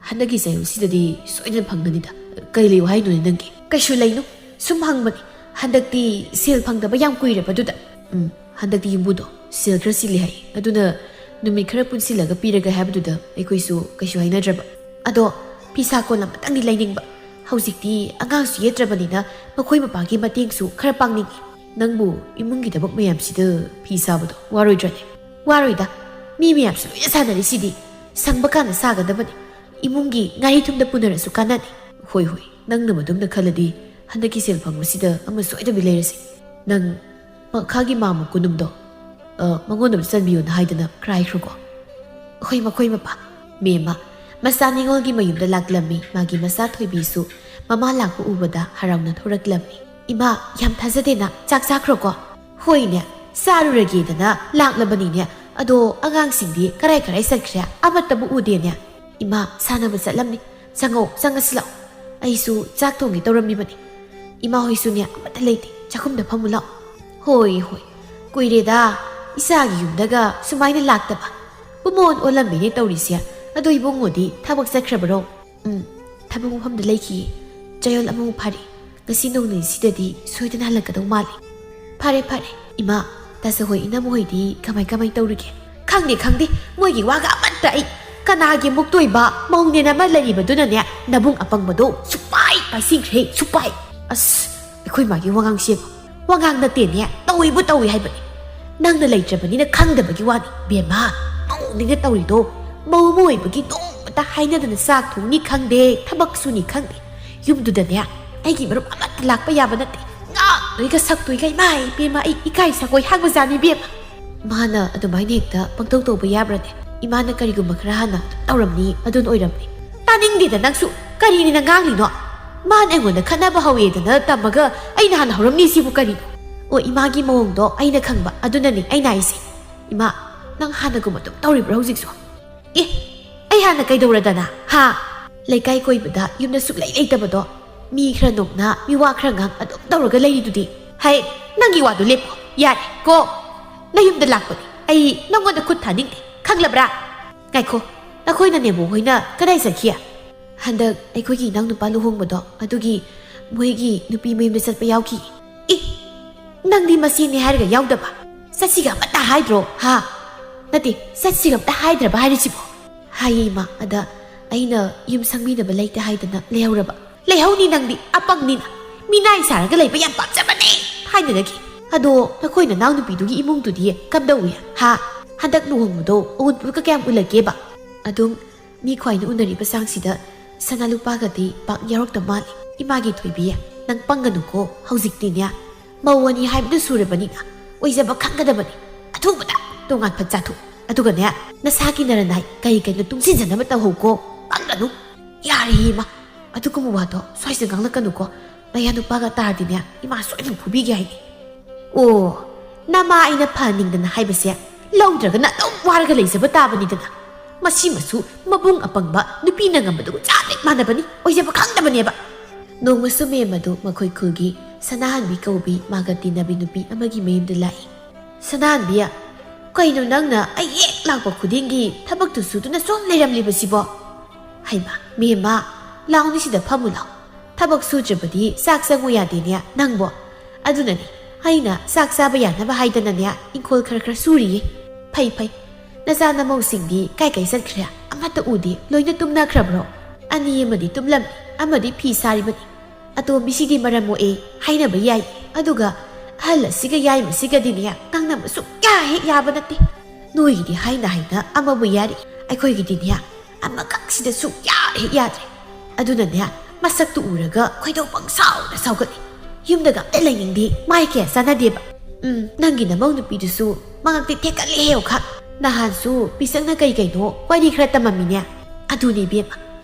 ꯍꯟꯗꯛꯀꯤ ꯆꯌꯣꯜꯁꯤꯗꯗꯤ ꯁꯣꯏꯗꯅ ꯐꯪꯒꯅꯤꯗ꯫ ꯀꯩ ꯂꯩꯌꯨ ꯍꯥꯏꯅꯣꯅꯦ ꯅꯪꯒꯤ? ꯀꯩꯁꯨ ꯂꯩꯅꯨ꯫ ꯁꯨꯝ ꯍꯪꯕꯅꯤ꯫ ꯍꯟꯗꯛꯇꯤ ꯁꯦꯜ ꯐꯪꯗꯕ ꯌꯥꯝ ꯀꯨꯏꯔꯕꯗꯨꯗ꯫ ꯎꯝ, ꯍꯟꯗꯛꯇꯤ ꯌꯨꯝꯕꯨꯗꯣ ꯁꯦꯜ ꯈꯔ ꯆꯤꯜꯂꯤ ꯍꯥꯏ꯫ ꯑꯗꯨꯅ ꯅꯨꯃꯤꯠ ꯈꯔ ꯄꯨꯟꯁꯤꯜꯂꯒ ꯄꯤꯔꯒꯦ ꯍꯥꯏꯕꯗꯨꯗ ꯑꯩꯈꯣꯏꯁꯨ ꯀꯩꯁꯨ ꯍꯥꯏꯅꯗ꯭ꯔꯕ꯫ ꯑꯗꯣ ꯐꯤꯁꯥ ꯀꯣꯟ ꯑꯃꯇꯪꯗꯤ ꯂꯩꯅꯤꯡꯕ꯫ ꯍꯧꯖꯤꯛꯇꯤ ꯑꯉꯥꯡꯁꯨ ꯌꯦꯠꯇ꯭ꯔꯕꯅꯤꯅ ꯃꯈꯣꯏ ꯃꯄꯥꯒꯤ ꯃꯇꯦꯡꯁꯨ ꯈꯔ ꯄꯥꯡꯅꯤꯡꯉꯤ꯫ ꯅꯪꯕꯨ ꯏꯃꯨꯡꯒꯤ ꯊꯕꯛ ꯃꯌꯥꯝꯁꯤꯗ ꯐꯤ ꯁꯥꯕꯗꯣ ꯋꯥꯔꯣꯏꯗ꯭ꯔꯅꯦ? ꯋꯥꯔꯣꯏꯗ꯫ ꯃꯤ ꯃꯌꯥꯝꯁꯨ ꯂꯣꯏꯅ ꯁꯥꯟꯅꯔꯤꯁꯤꯗꯤ꯫ ꯁꯪꯕ ꯀꯥꯟꯗ ꯁꯥꯒꯗꯕꯅꯤ꯫ ꯏꯃꯨꯡꯒꯤ ꯉꯥꯔꯤ ꯊꯨꯝꯗ ꯄꯨꯅꯔꯁꯨ ꯀꯥꯟꯅꯅꯤ꯫ ꯍꯣꯏ, ꯍꯣꯏ, ꯅꯪꯅ ꯃꯗꯨꯝꯅ ꯈꯜꯂꯗꯤ ꯍꯟꯗꯛꯀꯤ ꯁꯦꯜ ꯐꯪꯕꯁꯤꯗ ꯑꯃ ꯁꯣꯏꯗꯕꯤ ꯂꯩꯔꯁꯤ꯫ ꯅꯪ ꯃꯈꯥꯒꯤ ꯃꯥꯝꯃ ꯀꯨꯅꯨꯝꯗꯣ, ꯑ, ꯃꯉꯣꯟꯗ ꯑꯃ ꯆꯟꯕꯤꯌꯣꯅ ꯍꯥꯏꯗꯅ ꯈꯔ ꯍꯥꯏꯈ꯭ꯔꯣꯀꯣ꯫ ꯍꯣꯏ, ꯃꯈꯣꯏ ꯃꯄꯥ꯫ ꯃꯦꯝꯃ, ꯃꯆꯥ ꯅꯤꯉꯣꯜꯒꯤ ꯃꯌꯨꯝꯗ ꯂꯥꯛꯂꯝꯃꯤ꯫ ꯃꯥꯒꯤ ꯃꯆꯥ ꯊꯣꯏꯕꯤꯁꯨ ꯃꯃꯥ ꯂꯥꯛꯄ ꯎꯕꯗ ꯍꯔꯥꯎꯅ ꯊꯣꯔꯛꯂꯝꯃꯤ꯫ "ꯏꯃꯥ, ꯌꯥꯝ ꯊꯥꯖꯗꯦꯅ ꯆꯥꯛ ꯆꯥꯈ꯭ꯔꯣꯀꯣ?" "ꯍꯣꯏꯅꯦ, ꯆꯥꯔꯨꯔꯒꯦꯗꯅ ꯂꯥꯛꯂꯕꯅꯤꯅꯦ꯫ ꯑꯗꯣ ꯑꯉꯥꯡꯁꯤꯡꯗꯤ ꯀꯔꯥꯏ ꯀꯔꯥꯏ ꯆꯠꯈ꯭ꯔꯦ? ꯑꯃꯠꯇꯕꯨ ꯎꯗꯦꯅꯦ꯫" "ꯏꯃꯥ, ꯁꯥꯟꯅꯕ ꯆꯠꯂꯝꯅꯤ꯫ ꯆꯪꯉꯣ, ꯆꯪꯉꯁꯤ ꯂꯥꯛꯑꯣ꯫ ꯑꯩꯁꯨ ꯆꯥꯛ ꯊꯣꯡꯒꯦ ꯇꯧꯔꯝꯃꯤꯕꯅꯤ꯫ ꯏꯃꯥ ꯍꯣꯏꯁꯨꯅꯦ ꯑꯃꯠꯇ ꯂꯩꯇꯦ꯫ ꯆꯥꯛꯈꯨꯝꯗ ꯐꯝꯃꯨ ꯂꯥꯛꯑꯣ꯫" "ꯍꯣꯏ, ꯍꯣꯏ꯫ ꯀꯨꯏꯔꯦꯗ ꯏꯆꯥꯒꯤ ꯌꯨꯝꯗꯒ ꯁꯨꯃꯥꯏꯅ ꯂꯥꯛꯇꯕ꯫ ꯄꯨꯃꯣꯟ ꯑꯣꯜꯂꯝꯃꯤꯅꯦ ꯇꯧꯔꯤꯁꯦ꯫ ꯑꯗꯣ ꯏꯕꯨꯡꯉꯣꯗꯤ ꯊꯕꯛ ꯆꯠꯈ꯭ꯔꯕꯔꯣ?" "ꯎꯝ, ꯊꯕꯛ ꯃꯐꯝꯗ ꯂꯩꯈꯤꯌꯦ꯫ ꯆꯌꯣꯜ ꯑꯃꯃꯨꯛ ꯐꯥꯔꯦ꯫ ꯉꯁꯤ ꯅꯣꯡ ꯅꯤꯅꯤꯁꯤꯗꯗꯤ ꯁꯣꯏꯗꯅ ꯍꯜꯂꯛꯀꯗꯧ ꯃꯥꯜꯂꯤ꯫" "ꯐꯔꯦ, ꯐꯔꯦ꯫ ꯏꯃꯥ, ꯇꯥꯆꯧ ꯍꯣꯏ, ꯏꯅꯝꯃ ꯍꯣꯏꯗꯤ ꯀꯃꯥꯏ ꯀꯃꯥꯏ ꯇꯧꯔꯤꯒꯦ?" "ꯈꯪꯗꯦ, ꯈꯪꯗꯦ꯫ ꯃꯣꯏꯒꯤ ꯋꯥꯒ ꯑꯃꯠꯇ ꯑꯩ꯫ ꯀꯅꯥꯒꯤ ꯃꯨꯛꯇꯣꯏꯕ ꯃꯧꯅꯦꯅ ꯑꯃ ꯂꯩꯔꯤꯕꯗꯨꯅꯅꯦ, ꯅꯕꯨꯡ ꯑꯄꯪꯕꯗꯣ ꯁꯨꯄꯥꯏ ꯄꯥꯏꯁꯤꯟꯈ꯭ꯔꯦ, ꯁꯨꯄꯥꯏ꯫ ꯑꯁ, ꯑꯩꯈꯣꯏ ꯃꯥꯒꯤ ꯋꯥꯉꯥꯡꯁꯦ ꯋꯥꯉꯥꯡ ꯅꯠꯇꯦꯅꯦ, ꯇꯧꯏꯕꯨ ꯇꯧꯏ ꯍꯥꯏꯕꯅꯤ꯫ ꯅꯪꯅ ꯂꯩꯇ꯭ꯔꯕꯅꯤꯅ ꯈꯪꯗꯕꯒꯤ ꯋꯥꯅꯤ ꯕꯦꯝꯃ꯫ ꯃꯧꯅꯤꯅ ꯇꯧꯔꯤꯗꯣ ꯃꯧ ꯑꯃ ꯑꯣꯏꯕꯒꯤ ꯅꯣꯡꯃꯇ ꯍꯥꯏꯅꯗꯅ ꯆꯥꯛ ꯊꯣꯡꯅꯤ ꯈꯪꯗꯦ, ꯊꯕꯛ ꯁꯨꯅꯤ ꯈꯪꯗꯦ꯫ ꯌꯨꯝꯗꯨꯗꯅꯦ ꯑꯩꯒꯤ ꯃꯔꯨꯞ ꯑꯃꯠꯇ ꯂꯥꯛꯄ ꯌꯥꯕ ꯅꯠꯇꯦ꯫ ꯉꯥꯡꯗꯣꯏꯒ ꯁꯛꯇꯣꯏꯒ ꯏꯃꯥ ꯏꯕꯦꯝꯃ, ꯑꯩ ꯏꯀꯥꯏ ꯁꯒꯣꯏ ꯍꯥꯡꯕꯖꯥꯠꯅꯤ ꯏꯕꯦꯝꯃ꯫ ꯃꯥꯅ ꯑꯗꯨꯃꯥꯏꯅ ꯍꯦꯛꯇ ꯄꯪꯇꯧ ꯇꯧꯕ ꯌꯥꯕ꯭ꯔꯅꯦ? ꯏꯃꯥꯅ ꯀꯔꯤꯒꯨꯝꯕ ꯈꯔ ꯍꯥꯟꯅ ꯇꯧꯔꯝꯅꯤ, ꯑꯗꯨꯅ ꯑꯣꯏꯔꯝꯅꯤ꯫ ꯇꯥꯅꯤꯡꯗꯦꯗ ꯅꯪꯁꯨ꯫ ꯀꯔꯤꯅꯤꯅ ꯉꯥꯡꯂꯤꯅꯣ? ꯃꯥꯅ ꯑꯩꯉꯣꯟꯗ ꯈꯠꯅꯕ ꯍꯧꯋꯦꯗꯅ ꯇꯝꯃꯒ ꯑꯩꯅ ꯍꯥꯟꯅ ꯍꯧꯔꯝꯅꯤ ꯁꯤꯕꯨ ꯀꯔꯤꯅꯣ? ꯑꯣ, ꯏꯃꯥꯒꯤ ꯃꯑꯣꯡꯗꯣ ꯑꯩꯅ ꯈꯪꯕ, ꯑꯗꯨꯅꯅꯤ ꯑꯩꯅ ꯍꯥꯏꯁꯦ꯫ ꯏꯃꯥ, ꯅꯪ ꯍꯥꯟꯅꯒꯨꯝ ꯑꯗꯨꯝ ꯇꯧꯔꯤꯕ꯭ꯔꯣ ꯍꯧꯖꯤꯛꯁꯨ? ꯑꯦ, ꯑꯩ ꯍꯥꯟꯅ ꯀꯩꯗꯧꯔꯗꯅ? ꯍꯥ? ꯂꯩꯀꯥꯏ ꯀꯣꯏꯕꯗ ꯌꯨꯝꯗ ꯁꯨꯛꯂꯩ ꯂꯩꯇꯕꯗꯣ, ꯃꯤ ꯈꯔ ꯅꯣꯛꯅ, ꯃꯤ ꯋꯥ ꯈꯔ ꯉꯥꯡ ꯑꯗꯨꯝ ꯇꯧꯔꯒ ꯂꯩꯔꯤꯗꯨꯗꯤ꯫ ꯍꯩ, ꯅꯪꯒꯤ ꯋꯥꯗꯨ ꯂꯦꯞꯄꯣ꯫ ꯌꯥꯔꯦ ꯀꯣ꯫ ꯅꯌꯨꯝꯗ ꯂꯥꯛꯄꯅꯤ꯫ ꯑꯩ ꯅꯪꯉꯣꯟꯗ ꯈꯨꯠ ꯊꯥꯅꯤꯡꯗꯦ꯫ ꯈꯪꯂꯕ꯭ꯔꯥ? ꯉꯥꯏꯈꯣ, ꯅꯈꯣꯏꯅ ꯅꯦꯕꯣ ꯍꯣꯏꯅ ꯀꯗꯥꯏ ꯆꯠꯈꯤ? ꯍꯟꯗꯛ ꯑꯩꯈꯣꯏꯒꯤ ꯏꯅꯥꯎꯅꯨꯄꯥ ꯂꯨꯍꯣꯡꯕꯗꯣ, ꯑꯗꯨꯒꯤ ꯃꯣꯏꯒꯤ ꯅꯨꯄꯤ ꯃꯌꯨꯝꯗ ꯆꯠꯄ ꯌꯥꯎꯈꯤ꯫ ꯏ, ꯅꯪꯗꯤ ꯃꯁꯤꯅꯦ ꯍꯥꯏꯔꯒ ꯌꯥꯎꯗꯕ? ꯆꯠꯁꯤꯒ ꯑꯃꯠꯇ ꯍꯥꯏꯗ꯭ꯔꯣ? ꯍꯥ? ꯅꯠꯇꯦ, ꯆꯠꯁꯤꯒ ꯑꯝꯇ ꯍꯥꯏꯗ꯭ꯔꯕ ꯍꯥꯏꯔꯤꯁꯤꯕꯣ? ꯍꯥꯏꯌꯦ ꯏꯃꯥ꯫ ꯑꯗ ꯑꯩꯅ ꯌꯨꯝ ꯁꯪꯕꯤꯅꯕ ꯂꯩꯇꯦ ꯍꯥꯏꯗꯅ ꯂꯩꯍꯧꯔꯕ꯫ ꯂꯩꯍꯧꯅꯤ ꯅꯪꯗꯤ, ꯑꯄꯪꯅꯤꯅ꯫ ꯃꯤꯅꯥꯏ ꯁꯥꯔꯒ ꯂꯩꯕ ꯌꯥꯝ ꯄꯥꯝꯖꯕꯅꯦ ꯊꯥꯏꯅꯗꯒꯤ꯫ ꯑꯗꯣ ꯅꯈꯣꯏ ꯅꯅꯥꯎ ꯅꯨꯄꯤꯗꯨꯒꯤ ꯏꯃꯨꯡꯗꯨꯗꯤ ꯀꯝꯗꯧꯏ? ꯍꯥ? ꯍꯟꯗꯛ ꯂꯨꯍꯣꯡꯕꯗꯣ ꯑꯎꯟꯄꯣꯠꯀ ꯀꯌꯥꯝ ꯎꯠꯂꯛꯀꯦꯕ? ꯑꯗꯨꯝ ꯃꯤ ꯈ꯭ꯋꯥꯏꯅ ꯎꯅꯔꯤꯕ ꯆꯥꯡꯁꯤꯗ ꯁꯅꯥ ꯂꯨꯄꯥꯒꯗꯤ ꯄꯥꯛ ꯌꯥꯎꯔꯛꯇ ꯃꯥꯜꯂꯤ꯫ ꯏꯃꯥꯒꯤ ꯊꯣꯏꯕꯤ, ꯅꯪ ꯄꯪꯒꯅꯨꯀꯣ꯫ ꯍꯧꯖꯤꯛꯇꯤꯅꯦ ꯃꯧ ꯑꯅꯤ ꯍꯥꯏꯕꯗꯨ ꯁꯨꯔꯕꯅꯤꯅ ꯑꯣꯏꯖꯕ ꯈꯪꯒꯗꯕꯅꯤ꯫ ꯑꯊꯨꯕꯗ ꯇꯣꯉꯥꯟ ꯐꯠ ꯆꯥꯊꯣꯛ꯫ ꯑꯗꯨꯒꯅꯦ ꯅꯁꯥꯒꯤ ꯅꯔꯅꯥꯏ ꯀꯔꯤ ꯀꯩꯅꯣ ꯇꯨꯡꯁꯤꯟꯖꯅꯕ ꯇꯧꯍꯧꯀꯣ꯫ ꯄꯪꯒꯅꯨ꯫ ꯌꯥꯔꯦ ꯏꯃꯥ, ꯑꯗꯨꯒꯨꯝꯕ ꯋꯥꯗꯣ ꯁ꯭ꯋꯥꯏꯁꯤꯗ ꯉꯥꯡꯂꯛꯀꯅꯨꯀꯣ꯫ ꯅꯌꯥ ꯅꯨꯄꯥꯒ ꯇꯥꯔꯗꯤꯅꯦ ꯏꯃꯥ ꯁꯣꯏꯗꯅ ꯐꯨꯕꯤꯒꯦ ꯍꯥꯏꯅꯤ꯫ ꯑꯣ, ꯅꯃꯥ ꯑꯩꯅ ꯐꯍꯟꯅꯤꯡꯗꯅ ꯍꯥꯏꯕꯁꯦ ꯂꯧꯗ꯭ꯔꯒꯅ ꯑꯗꯨꯝ ꯋꯥꯔꯒ ꯂꯩꯖꯕ ꯇꯥꯕꯅꯤꯗꯅ꯫ ꯃꯁꯤꯃꯁꯨ ꯃꯕꯨꯡ ꯑꯄꯪꯕ ꯅꯨꯄꯤꯅ ꯉꯝꯕꯗꯨꯒ ꯆꯞ ꯍꯦꯛ ꯃꯥꯟꯅꯕꯅꯤ, ꯑꯣꯏꯖꯕ ꯈꯪꯗꯕꯅꯦꯕ꯫ ꯅꯣꯡꯃꯁꯨ ꯃꯦꯝ ꯑꯗꯨ ꯃꯈꯣꯏ ꯈꯨꯜꯒꯤ ꯁꯅꯥꯍꯟꯕꯤ ꯀꯧꯕꯤ ꯃꯥꯒ ꯇꯤꯟꯅꯕꯤ ꯅꯨꯄꯤ ꯑꯃꯒꯤ ꯃꯌꯨꯝꯗ ꯂꯥꯛꯏ꯫ "ꯁꯅꯥꯍꯟꯕꯤ, ꯀꯩꯅꯣ ꯅꯪꯅ ꯑꯩ ꯍꯦꯛ ꯂꯥꯛꯄ ꯈꯨꯗꯤꯡꯒꯤ ꯊꯕꯛꯇꯨ ꯁꯨꯗꯨꯅ ꯁꯨꯝ ꯂꯩꯔꯝꯂꯤꯕꯁꯤꯕꯣ?" "ꯍꯩꯃꯥ, ꯃꯦꯝꯃ, ꯂꯥꯎꯅꯤ ꯁꯤꯗ ꯐꯝꯃꯨ ꯂꯥꯎ꯫ ꯊꯕꯛ ꯁꯨꯗ꯭ꯔꯕꯗꯤ ꯆꯥꯛ ꯆꯪꯉꯨ ꯌꯥꯗꯦꯅꯦ ꯅꯪꯕꯣ꯫ ꯑꯗꯨꯅꯅꯦ ꯑꯩꯅ ꯆꯥꯛ ꯆꯥꯕ ꯌꯥꯅꯕ ꯍꯥꯏꯗꯅꯅꯦ ꯏꯪꯈꯣꯜ ꯈꯔ ꯈꯔ ꯁꯨꯔꯤꯌꯦ꯫ ꯐꯩ ꯐꯩ꯫ ꯅꯆꯥ ꯅꯃꯧꯁꯤꯡꯗꯤ ꯀꯥꯏ ꯀꯥꯏ ꯆꯠꯈ꯭ꯔꯦ? ꯑꯃꯠꯇ ꯎꯗꯦ, ꯂꯣꯏꯅ ꯇꯨꯝꯅꯈ꯭ꯔꯕ꯭ꯔꯣ?" "ꯑꯅꯤ ꯑꯃꯗꯤ ꯇꯨꯝꯂꯝꯃꯤ, ꯑꯃꯗꯤ ꯐꯤ ꯁꯥꯔꯤꯕꯅꯤ꯫ ꯑꯇꯣꯝꯕꯤꯁꯤꯗꯤ ꯃꯔꯝ ꯃꯣꯛꯑꯦ ꯍꯥꯏꯅꯕ ꯌꯥꯏ, ꯑꯗꯨꯒ ꯑꯍꯜ ꯑꯁꯤꯒ ꯌꯥꯏꯃꯁꯤꯒꯗꯤꯅꯦ ꯉꯥꯡꯅꯕ ꯁꯨꯛꯌꯥ ꯍꯦꯛ ꯌꯥꯕ ꯅꯠꯇꯦ꯫ ꯅꯣꯏꯒꯤꯗꯤ ꯍꯥꯏꯅ ꯍꯥꯏꯅ ꯑꯃꯕꯨ ꯌꯥꯔꯤ, ꯑꯩꯈꯣꯏꯒꯤꯗꯤꯅꯦ ꯑꯃꯈꯛꯁꯤꯗ ꯁꯨꯛꯌꯥ ꯍꯦꯛ ꯌꯥꯗ꯭ꯔꯦ꯫ ꯑꯗꯨꯅꯅꯦ ꯃꯁꯛꯇꯨ ꯎꯔꯒ ꯈꯣꯏꯗꯧ ꯄꯪꯁꯥꯎꯗ ꯁꯥꯎꯒꯠꯂꯤ꯫ ꯌꯨꯝꯗꯒ ꯑꯝꯇ ꯂꯩꯅꯤꯡꯗꯦ, ꯃꯥꯏ ꯀꯌꯥ ꯆꯥꯟꯅꯗꯦꯕ꯫ ꯎꯝ, ꯅꯪꯒꯤ ꯅꯃꯧ ꯅꯨꯄꯤꯗꯨꯁꯨ ꯃꯉꯛꯇꯤ ꯊꯦꯛꯀꯠꯂꯦꯍꯦ ꯑꯣꯈꯥꯛ꯫ ꯅꯍꯥꯟꯁꯨ ꯄꯤꯁꯛꯅ ꯀꯩ ꯀꯩꯅꯣ ꯋꯥꯔꯤ ꯈꯔ ꯇꯝꯃꯝꯃꯤꯅꯦ꯫ ꯑꯗꯨꯅꯦ ꯏꯕꯦꯝꯃ,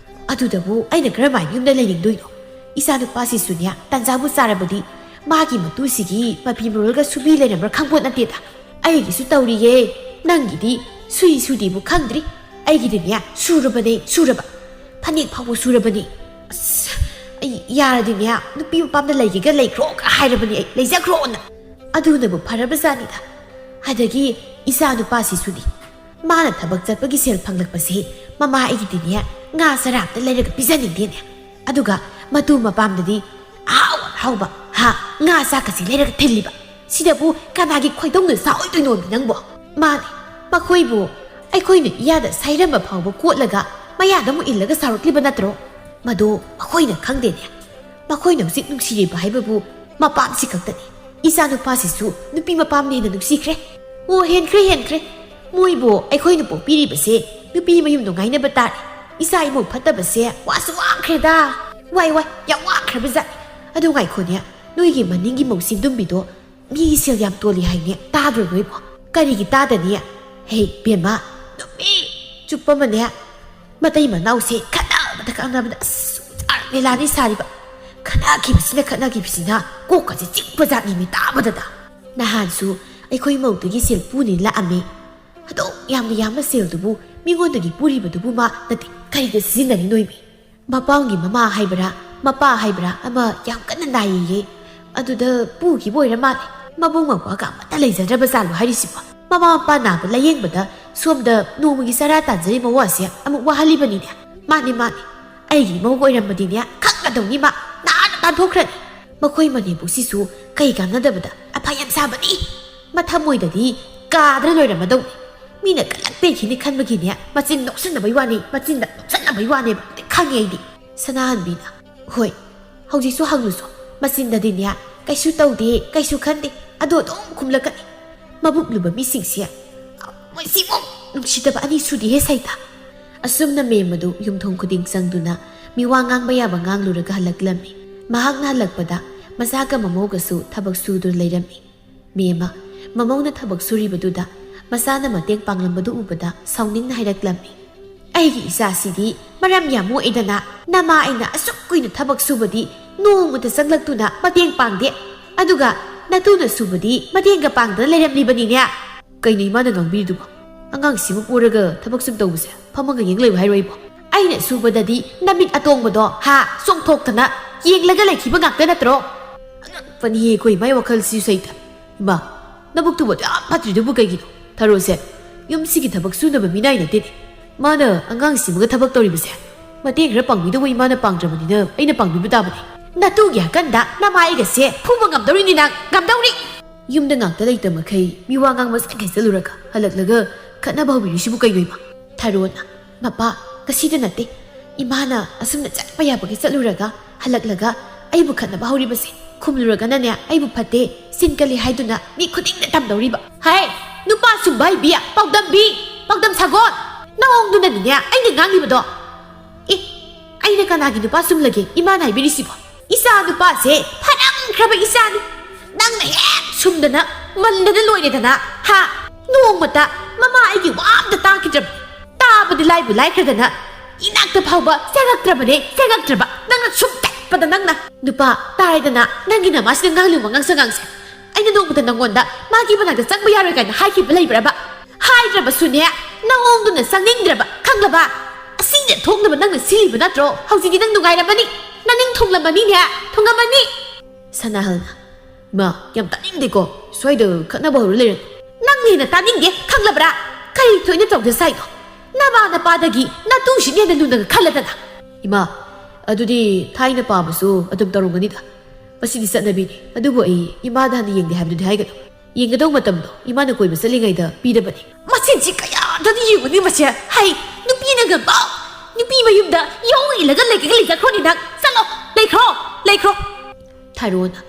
ꯑꯗꯨꯗꯕꯨ ꯑꯩꯅ ꯀꯔꯝꯍꯥꯏꯅ ꯌꯨꯝꯗ ꯂꯩꯅꯤꯡꯗꯣꯏꯅꯣ? ꯏꯆꯥ ꯅꯨꯄꯥꯁꯤꯁꯨꯅꯦ ꯇꯟꯖꯥꯕꯨ ꯆꯥꯔꯕꯗꯤ ꯃꯥꯒꯤ ꯃꯇꯨꯁꯤꯒꯤ ꯃꯐꯤ ꯃꯔꯣꯜꯒ ꯁꯨꯕꯤ ꯂꯩꯔꯝꯕ꯭ꯔꯥ ꯈꯪꯄꯣꯠ ꯅꯠꯇꯦꯗ꯫ ꯑꯩꯒꯤꯁꯨ ꯇꯧꯔꯤꯌꯦ, ꯅꯪꯒꯤꯗꯤ ꯁꯨꯏ ꯁꯨꯗꯦꯕꯨ ꯈꯪꯗ꯭ꯔꯤ꯫ ꯑꯩꯒꯤꯗꯤꯅꯦ ꯁꯨꯔꯕꯅꯦ, ꯁꯨꯔꯕ꯫ ꯐꯅꯦꯛ ꯐꯥꯎꯕ ꯁꯨꯔꯕꯅꯤ꯫ ꯑꯁ, ꯑꯩ ꯌꯥꯔꯗꯤꯅꯦ ꯅꯨꯄꯤ ꯃꯄꯥꯝꯗ ꯂꯩꯒꯦꯒ ꯂꯩꯈ꯭ꯔꯣꯒ ꯍꯥꯏꯔꯕꯅꯤ ꯑꯩ, ꯂꯩꯖꯈ꯭ꯔꯣꯅ꯫ ꯑꯗꯨꯅꯕꯨ ꯐꯔꯕ ꯖꯥꯠꯅꯤꯗ꯫ ꯑꯗꯒꯤ ꯏꯆꯥ ꯅꯨꯄꯥꯁꯤꯁꯨꯅꯤ, ꯃꯥꯅ ꯊꯕꯛ ꯆꯠꯄꯒꯤ ꯁꯦꯜ ꯐꯪꯂꯛꯄꯁꯤ ꯃꯃꯥ ꯑꯩꯒꯤꯗꯤꯅꯦ ꯉꯥ ꯆꯔꯥ ꯑꯝꯇ ꯂꯩꯔꯒ ꯄꯤꯖꯅꯤꯡꯗꯦꯅꯦ꯫ ꯑꯗꯨꯒ ꯃꯇꯨ ꯃꯄꯥꯝꯗꯗꯤ ꯑꯍꯥꯎ ꯑꯍꯥꯎꯕ, ꯍꯥ, ꯉꯥ ꯆꯥꯛꯀꯁꯤ ꯂꯩꯔꯒ ꯊꯤꯜꯂꯤꯕ꯫ ꯁꯤꯗꯕꯨ ꯀꯅꯥꯒꯤ ꯈꯣꯏꯗꯧꯅ ꯁꯥꯎꯔꯣꯏꯗꯣꯏꯅꯣꯃꯤ ꯅꯪꯕꯣ? ꯃꯥꯅꯦ, ꯃꯈꯣꯏꯕꯨ ꯑꯩꯈꯣꯏꯅ ꯏꯌꯥꯗ ꯁꯥꯏꯔꯝꯕ ꯐꯥꯎꯕ ꯀꯣꯠꯂꯒ ꯃꯌꯥꯗ ꯑꯃꯨꯛ ꯏꯜꯂꯒ ꯁꯥꯎꯔꯛꯂꯤꯕ ꯅꯠꯇ꯭ꯔꯣ? ꯃꯗꯣ ꯃꯈꯣꯏꯅ ꯈꯪꯗꯦꯅꯦ꯫ ꯃꯈꯣꯏꯅ ꯍꯧꯖꯤꯛ ꯅꯨꯡꯁꯤꯔꯤꯕ ꯍꯥꯏꯕꯕꯨ ꯃꯄꯥꯝꯁꯤ ꯈꯛꯇꯅꯤ꯫ ꯏꯆꯥ ꯅꯨꯄꯥꯁꯤꯁꯨ ꯅꯨꯄꯤ ꯃꯄꯥꯝꯅ ꯍꯦꯟꯅ ꯅꯨꯡꯁꯤꯈ꯭ꯔꯦ꯫ ꯑꯣ, ꯍꯦꯟꯈ꯭ꯔꯦ, ꯍꯦꯟꯈ꯭ꯔꯦ꯫ ꯃꯣꯏꯕꯨ ꯑꯩꯈꯣꯏꯅ ꯄꯣꯛꯄꯤꯔꯤꯕꯁꯦ ꯅꯨꯄꯤ ꯃꯌꯨꯝꯗꯣ ꯉꯥꯏꯅꯕ ꯇꯥꯔꯦ꯫ ꯏꯆꯥ ꯏꯃꯧ ꯐꯠꯇꯕꯁꯦ ꯋꯥꯁꯨ ꯋꯥꯈ꯭ꯔꯦꯗ꯫ ꯋꯥꯏ, ꯋꯥꯏ, ꯌꯥꯝ ꯋꯥꯈ꯭ꯔꯕꯖꯥꯠꯅꯤ꯫ ꯑꯗꯨ ꯉꯥꯏꯈꯣꯅꯦ, ꯅꯣꯏꯒꯤ ꯃꯅꯤꯡꯒꯤ ꯃꯧ ꯁꯤꯟꯗꯨꯝꯕꯤꯗꯣ ꯃꯤꯒꯤ ꯁꯦꯜ ꯌꯥꯝ ꯇꯣꯜꯂꯤ ꯍꯥꯏꯅꯦ, ꯇꯥꯗ꯭ꯔꯣ ꯅꯣꯏꯕꯣ? ꯀꯔꯤꯒꯤ ꯇꯥꯗꯅꯤ? ꯍꯦ, ꯕꯦꯝꯃ, ꯅꯨꯃꯤꯠ ꯆꯨꯞꯄ ꯑꯃꯅꯦ ꯃꯇꯩ ꯃꯅꯥꯎꯁꯦ ꯈꯠꯅꯕꯗ ꯈꯠꯅꯕꯗ, ꯑꯁ, ꯁꯨꯝ ꯂꯤꯂꯥꯅꯤ ꯁꯥꯔꯤꯕ꯫ ꯈꯠꯅꯈꯤꯕꯁꯤꯅ ꯈꯠꯅꯈꯤꯕꯁꯤꯅ ꯀꯣꯛꯀꯁꯦ ꯆꯤꯛꯄ ꯖꯥꯠꯅꯤꯃꯤ ꯇꯥꯕꯗꯗ꯫ ꯅꯍꯥꯟꯁꯨ ꯑꯩꯈꯣꯏ ꯃꯧꯗꯒꯤ ꯁꯦꯜ ꯄꯨꯅꯤ ꯂꯥꯛꯑꯝꯃꯤ꯫ ꯑꯗꯨꯛ ꯌꯥꯝꯅ ꯌꯥꯝꯕ ꯁꯦꯜꯗꯨꯕꯨ ꯃꯤꯉꯣꯟꯗꯒꯤ ꯄꯨꯔꯤꯕꯗꯨꯕꯨ ꯃꯥ ꯅꯠꯇꯦ, ꯀꯔꯤꯗ ꯁꯤꯖꯤꯟꯅꯔꯤꯅꯣꯏꯃꯤ? ꯃꯄꯥꯝꯒꯤ ꯃꯃꯥ ꯍꯥꯏꯕ꯭ꯔꯥ, ꯃꯄꯥ ꯍꯥꯏꯕ꯭ꯔꯥ ꯑꯃ ꯌꯥꯝ ꯀꯟꯅ ꯅꯥꯏꯌꯦꯌꯦ꯫ ꯑꯗꯨꯗ ꯄꯨꯈꯤꯕ ꯑꯣꯏꯔ ꯃꯥꯜꯂꯦ꯫ ꯃꯕꯨꯡ ꯃꯧꯄ꯭ꯋꯥꯒ ꯑꯃꯠꯇ ꯂꯩꯖꯗ꯭ꯔꯕ ꯖꯥꯠꯂꯣ ꯍꯥꯏꯔꯤꯁꯤꯕꯣ? ꯃꯃꯥ ꯃꯄꯥ ꯅꯥꯕ ꯂꯥꯌꯦꯡꯕꯗ ꯁꯣꯝꯗ ꯅꯣꯡꯃꯒꯤ ꯆꯔꯥ ꯇꯥꯟꯖꯔꯤ ꯃꯋꯥꯁꯦ ꯑꯃꯨꯛ ꯋꯥꯍꯜꯂꯤꯕꯅꯤꯅꯦ꯫ ꯃꯥꯅꯦ, ꯃꯥꯅꯦ꯫ ꯑꯩꯒꯤ ꯏꯃꯧꯒ ꯑꯣꯏꯔꯝꯃꯗꯤꯅꯦ ꯈꯪꯒꯗꯧꯅꯤ ꯃꯥ꯫ ꯅꯥꯟꯅ ꯇꯥꯟꯊꯣꯛꯈ꯭ꯔꯅꯤ꯫ ꯃꯈꯣꯏ ꯃꯅꯦꯝꯕꯣꯛꯁꯤꯁꯨ ꯀꯩ ꯀꯥꯟꯅꯗꯕꯗ ꯑꯐ ꯌꯥꯝ ꯁꯥꯕꯅꯤ꯫ ꯃꯊꯃꯣꯏꯗꯗꯤ ꯀꯥꯗ꯭ꯔ ꯂꯣꯏꯔꯝꯃꯗꯧꯅꯤ꯫ ꯃꯤꯅ ꯀꯂꯛ ꯄꯦꯟꯈꯤꯅꯤ ꯈꯟꯕꯒꯤꯅꯦ ꯃꯆꯤꯟ ꯅꯣꯛꯁꯟꯅꯕꯩ ꯋꯥꯅꯤ, ꯃꯆꯤꯟꯗ ꯅꯣꯛꯁꯟꯅꯕꯩ ꯋꯥꯅꯦꯕ꯫ ꯈꯪꯉꯦ ꯑꯩꯗꯤ꯫ ꯁꯅꯥꯍꯟꯕꯤꯅ, ꯍꯣꯏ, ꯍꯧꯖꯤꯛꯁꯨ ꯍꯪꯂꯨꯁꯣ꯫ ꯃꯆꯤꯟꯗꯗꯤꯅꯦ, "ꯀꯩꯁꯨ ꯇꯧꯗꯦ, ꯀꯩꯁꯨ ꯈꯟꯗꯦ" ꯑꯗꯣ ꯑꯗꯨꯝ ꯈꯨꯝꯂꯛꯀꯅꯤ꯫ ꯃꯕꯨꯛ ꯂꯨꯕ ꯃꯤꯁꯤꯡꯁꯦ ꯃꯣꯏꯁꯤꯃꯨꯛ ꯅꯨꯡꯁꯤꯗꯕ ꯑꯅꯤ ꯁꯨꯗꯦꯍꯦ ꯁꯩꯇ꯫ ꯑꯁꯨꯝꯅ ꯃꯦꯝ ꯑꯗꯨ ꯌꯨꯝꯊꯣꯡ ꯈꯨꯗꯤꯡ ꯆꯪꯗꯨꯅ ꯃꯤꯋꯥ ꯉꯥꯡꯕ ꯌꯥꯕ ꯉꯥꯡꯂꯨꯔꯒ ꯍꯜꯂꯛꯂꯝꯃꯤ꯫ ꯃꯍꯥꯛꯅ ꯍꯜꯂꯛꯄꯗ ꯃꯆꯥꯒ ꯃꯃꯧꯒꯁꯨ ꯊꯕꯛ ꯁꯨꯗꯨꯅ ꯂꯩꯔꯝꯃꯤ꯫ ꯃꯦꯝꯃ, ꯃꯃꯧꯅ ꯊꯕꯛ ꯁꯨꯔꯤꯕꯗꯨꯗ ꯃꯆꯥꯅ ꯃꯇꯦꯡ ꯄꯥꯡꯂꯝꯕꯗꯨ ꯎꯕꯗ ꯁꯥꯎꯅꯤꯡꯅ ꯍꯥꯏꯔꯛꯂꯝꯃꯤ꯫ "ꯑꯩꯒꯤ ꯏꯆꯥꯁꯤꯗꯤ ꯃꯔꯝ ꯌꯥꯝ ꯃꯣꯛꯏꯗꯅ, ꯅꯃꯥ ꯑꯩꯅ ꯑꯁꯨꯛ ꯀꯨꯏꯅ ꯊꯕꯛ ꯁꯨꯕꯗꯤ ꯅꯣꯡꯃꯇ ꯆꯪꯂꯛꯇꯨꯅ ꯃꯇꯦꯡ ꯄꯥꯡꯗꯦ꯫ ꯑꯗꯨꯒ ꯅꯇꯨꯅ ꯁꯨꯕꯗꯤ ꯃꯇꯦꯡꯒ ꯄꯥꯡꯗꯅ ꯂꯩꯔꯝꯂꯤꯕꯅꯤꯅꯦ꯫" "ꯀꯩꯅꯣ ꯏꯃꯥꯅ ꯉꯥꯡꯕꯤꯔꯤꯗꯨꯕꯣ? ꯑꯉꯥꯡꯁꯤꯕꯨ ꯄꯣꯔꯒ ꯊꯕꯛ ꯁꯨꯝ ꯇꯧꯕꯁꯦ ꯐꯝꯃꯒ ꯌꯦꯡ ꯂꯩꯌꯨ ꯍꯥꯏꯔꯣ ꯑꯩꯕꯣ?" "ꯑꯩꯅ ꯁꯨꯕꯗꯗꯤ ꯅꯃꯤꯠ ꯑꯇꯣꯡꯕꯗꯣ, ꯍꯥ, ꯆꯣꯡꯊꯣꯛꯇꯅ ꯌꯦꯡꯂꯒ ꯂꯩꯈꯤꯕ ꯉꯥꯛꯇ ꯅꯠꯇ꯭ꯔꯣ?" ꯑꯉꯛꯄꯅꯤꯍꯦ ꯑꯩꯈꯣꯏ ꯏꯃꯥꯏ ꯋꯥꯈꯜꯁꯤꯁꯨ ꯁꯩꯇ꯫ "ꯏꯃꯥ, ꯅꯕꯨꯛꯇꯨꯕꯨ ꯑꯗꯨꯛ ꯌꯥꯝ ꯐꯠꯇ꯭ꯔꯤꯗꯨꯕꯨ ꯀꯩꯒꯤꯅꯣ? ꯊꯔꯣꯁꯦ, ꯌꯨꯝꯁꯤꯒꯤ ꯊꯕꯛ ꯁꯨꯅꯕ ꯃꯤꯅꯥꯏ ꯅꯠꯇꯦꯅꯦ꯫ ꯃꯥꯅ ꯑꯉꯥꯡꯁꯤꯃꯒ ꯊꯕꯛ ꯇꯧꯔꯤꯕꯁꯦ ꯃꯇꯦꯡ ꯈꯔ ꯄꯥꯡꯕꯤꯗꯧꯕ ꯏꯃꯥꯅ ꯄꯥꯡꯗ꯭ꯔꯕꯅꯤꯅ ꯑꯩꯅ ꯄꯥꯡꯕꯤꯕ ꯇꯥꯕꯅꯤ꯫" "ꯅꯇꯨꯒꯤ ꯍꯀꯟꯗ ꯅꯃꯥꯏꯒꯁꯦ ꯐꯨꯕ ꯉꯝꯗꯧꯔꯤꯅꯤ ꯅꯪ, ꯉꯝꯗꯧꯔꯤ!" ꯌꯨꯝꯗ ꯉꯥꯛꯇ ꯂꯩꯇ ꯃꯈꯩ ꯃꯤꯋꯥ ꯉꯥꯡꯕ ꯁꯥꯏꯀꯩ ꯆꯠꯂꯨꯔꯒ ꯍꯜꯂꯛꯂꯒ ꯈꯠꯅꯕ ꯍꯧꯕꯤꯔꯤꯁꯤꯕꯨ ꯀꯩꯅꯣ ꯏꯃꯥ? ꯊꯔꯣꯅ, "ꯃꯄꯥ, ꯉꯁꯤꯗ ꯅꯠꯇꯦ꯫ ꯏꯃꯥꯅ ꯑꯁꯨꯝꯅ ꯆꯠꯄ ꯌꯥꯕꯒꯤ ꯆꯠꯂꯨꯔꯒ ꯍꯜꯂꯛꯂꯒ ꯑꯩꯕꯨ ꯈꯠꯅꯕ ꯍꯧꯔꯤꯕꯁꯦ꯫ ꯈꯨꯝꯂꯨꯔꯒꯅꯅꯦ ꯑꯩꯕꯨ ꯐꯠꯇꯦ, ꯁꯤꯟ ꯀꯜꯂꯤ ꯍꯥꯏꯗꯨꯅ ꯃꯤ ꯈꯨꯗꯤꯡꯗ ꯇꯝꯗꯧꯔꯤꯕ꯫" "ꯍꯥꯏ, ꯅꯨꯄꯥ ꯁꯨꯝꯕ ꯍꯩꯕꯤ, ꯄꯥꯎꯗꯝꯕꯤ, ꯄꯥꯎꯗꯝ ꯁꯥꯒꯣꯟ! ꯅꯑꯣꯡꯗꯨꯅꯅꯤꯅꯦ ꯑꯩꯅ ꯉꯥꯡꯂꯤꯕꯗꯣ꯫ ꯑꯦ, ꯑꯩꯅ ꯀꯅꯥꯒꯤ ꯅꯨꯄꯥ ꯁꯨꯝꯂꯒꯦ ꯏꯃꯥꯅ ꯍꯥꯏꯕꯤꯔꯤꯁꯤꯕꯣ? ꯏꯆꯥ ꯅꯨꯄꯥꯁꯦ ꯐꯔꯝꯈ꯭ꯔꯕ ꯏꯆꯥꯅꯤ꯫ ꯅꯪꯅ ꯍꯦꯛ ꯁꯨꯝꯗꯅ ꯃꯟꯗꯅ ꯂꯣꯏꯔꯦꯗꯅ, ꯍꯥ? ꯅꯣꯡꯃꯇ ꯃꯃꯥ ꯑꯩꯒꯤ ꯋꯥ ꯑꯝꯇ ꯇꯥꯈꯤꯗ꯭ꯔꯕ꯫ ꯇꯥꯕꯗꯤ ꯂꯥꯏꯕꯨ ꯂꯥꯏꯈ꯭ꯔꯗꯅ ꯏꯅꯥꯛꯇ ꯐꯥꯎꯕ ꯆꯪꯉꯛꯇ꯭ꯔꯕꯅꯦ, ꯆꯪꯉꯛꯇ꯭ꯔꯕ꯫ ꯅꯪꯅ ꯁꯨꯝ ꯇꯠꯄꯗ ꯅꯪꯅ꯫ ꯅꯨꯄꯥ, ꯇꯥꯔꯦꯗꯅ ꯅꯪꯒꯤ ꯅꯃꯥꯁꯤꯅ ꯉꯥꯡꯂꯤꯕ ꯋꯥꯉꯥꯡ ꯁꯉꯥꯡꯁꯦ꯫ ꯑꯩꯅ ꯅꯣꯡꯃꯇ ꯅꯪꯉꯣꯟꯗ ꯃꯥꯒꯤ ꯃꯅꯥꯛꯇ ꯆꯪꯕ ꯌꯥꯔꯣꯏ ꯀꯥꯏꯅ ꯍꯥꯏꯈꯤꯕ ꯂꯩꯕ꯭ꯔꯕ? ꯍꯥꯏꯗ꯭ꯔꯕꯁꯨꯅꯦ, ꯅꯑꯣꯡꯗꯨꯅ ꯆꯪꯅꯤꯡꯗ꯭ꯔꯕ, ꯈꯪꯂꯕ? ꯑꯁꯤꯗ ꯊꯣꯛꯅꯕ ꯅꯪꯅ ꯁꯤꯜꯂꯤꯕ ꯅꯠꯇ꯭ꯔꯣ? ꯍꯧꯖꯤꯛꯇꯤ ꯅꯪ ꯅꯨꯡꯉꯥꯏꯔꯝꯃꯅꯤ, ꯅꯅꯤꯡ ꯊꯨꯡꯂꯝꯃꯅꯤꯅꯦ, ꯊꯨꯡꯂꯝꯃꯅꯤ꯫ ꯁꯅꯥꯍꯜꯅ, "ꯏꯃꯥ, ꯌꯥꯝ ꯇꯥꯅꯤꯡꯗꯦꯀꯣ, ꯁ꯭ꯋꯥꯏꯗ ꯈꯠꯅꯕ ꯍꯧꯔ ꯂꯩꯔꯦ꯫" "ꯅꯪꯅ ꯍꯦꯟꯅ ꯇꯥꯅꯤꯡꯗꯦ, ꯈꯪꯂꯕ꯭ꯔꯥ? ꯀꯔꯤ ꯊꯣꯏꯅ ꯇꯧꯗ ꯁꯥꯏꯅꯣ? ꯅꯃꯥ ꯅꯄꯥꯗꯒꯤ ꯅꯇꯨꯁꯤꯅ ꯍꯦꯟꯅ ꯂꯨꯅꯒ ꯈꯜꯂꯗꯅ?" "ꯏꯃꯥ, ꯑꯗꯨꯗꯤ ꯊꯥꯏꯅ ꯄꯥꯕꯁꯨ ꯑꯗꯨꯝ ꯇꯧꯔꯝꯒꯅꯤꯗ꯫ ꯃꯁꯤꯗꯤ ꯆꯠꯅꯕꯤꯅꯤ꯫ ꯑꯗꯨꯕꯨ ꯑꯩ ꯏꯃꯥꯗ ꯍꯥꯟꯅ ꯌꯦꯡꯗꯦ ꯍꯥꯏꯕꯗꯨꯗꯤ ꯍꯥꯏꯒꯅꯨ꯫ ꯌꯦꯡꯒꯗꯧ ꯃꯇꯝꯗꯣ ꯏꯃꯥꯅ ꯀꯣꯏꯕ ꯆꯠꯂꯤꯉꯩꯗ ꯄꯤꯔꯕꯅꯤ꯫" "ꯃꯆꯤꯟꯁꯤ ꯀꯌꯥꯗꯗꯤ ꯌꯦꯡꯉꯨꯅꯤ ꯃꯁꯦ꯫ ꯍꯩ, ꯅꯨꯄꯤꯅ ꯉꯝꯕ? ꯅꯨꯄꯤ ꯃꯌꯨꯝꯗ ꯌꯧ ꯏꯜꯂꯒ ꯂꯩꯒꯦꯒ ꯂꯩꯖꯈ꯭ꯔꯣꯅꯦ ꯅꯪ꯫ ꯆꯠꯂꯣ, ꯂꯩꯈ꯭ꯔꯣ꯫" ꯂꯩꯈ꯭ꯔꯣ꯫ ꯊꯔꯣꯅ,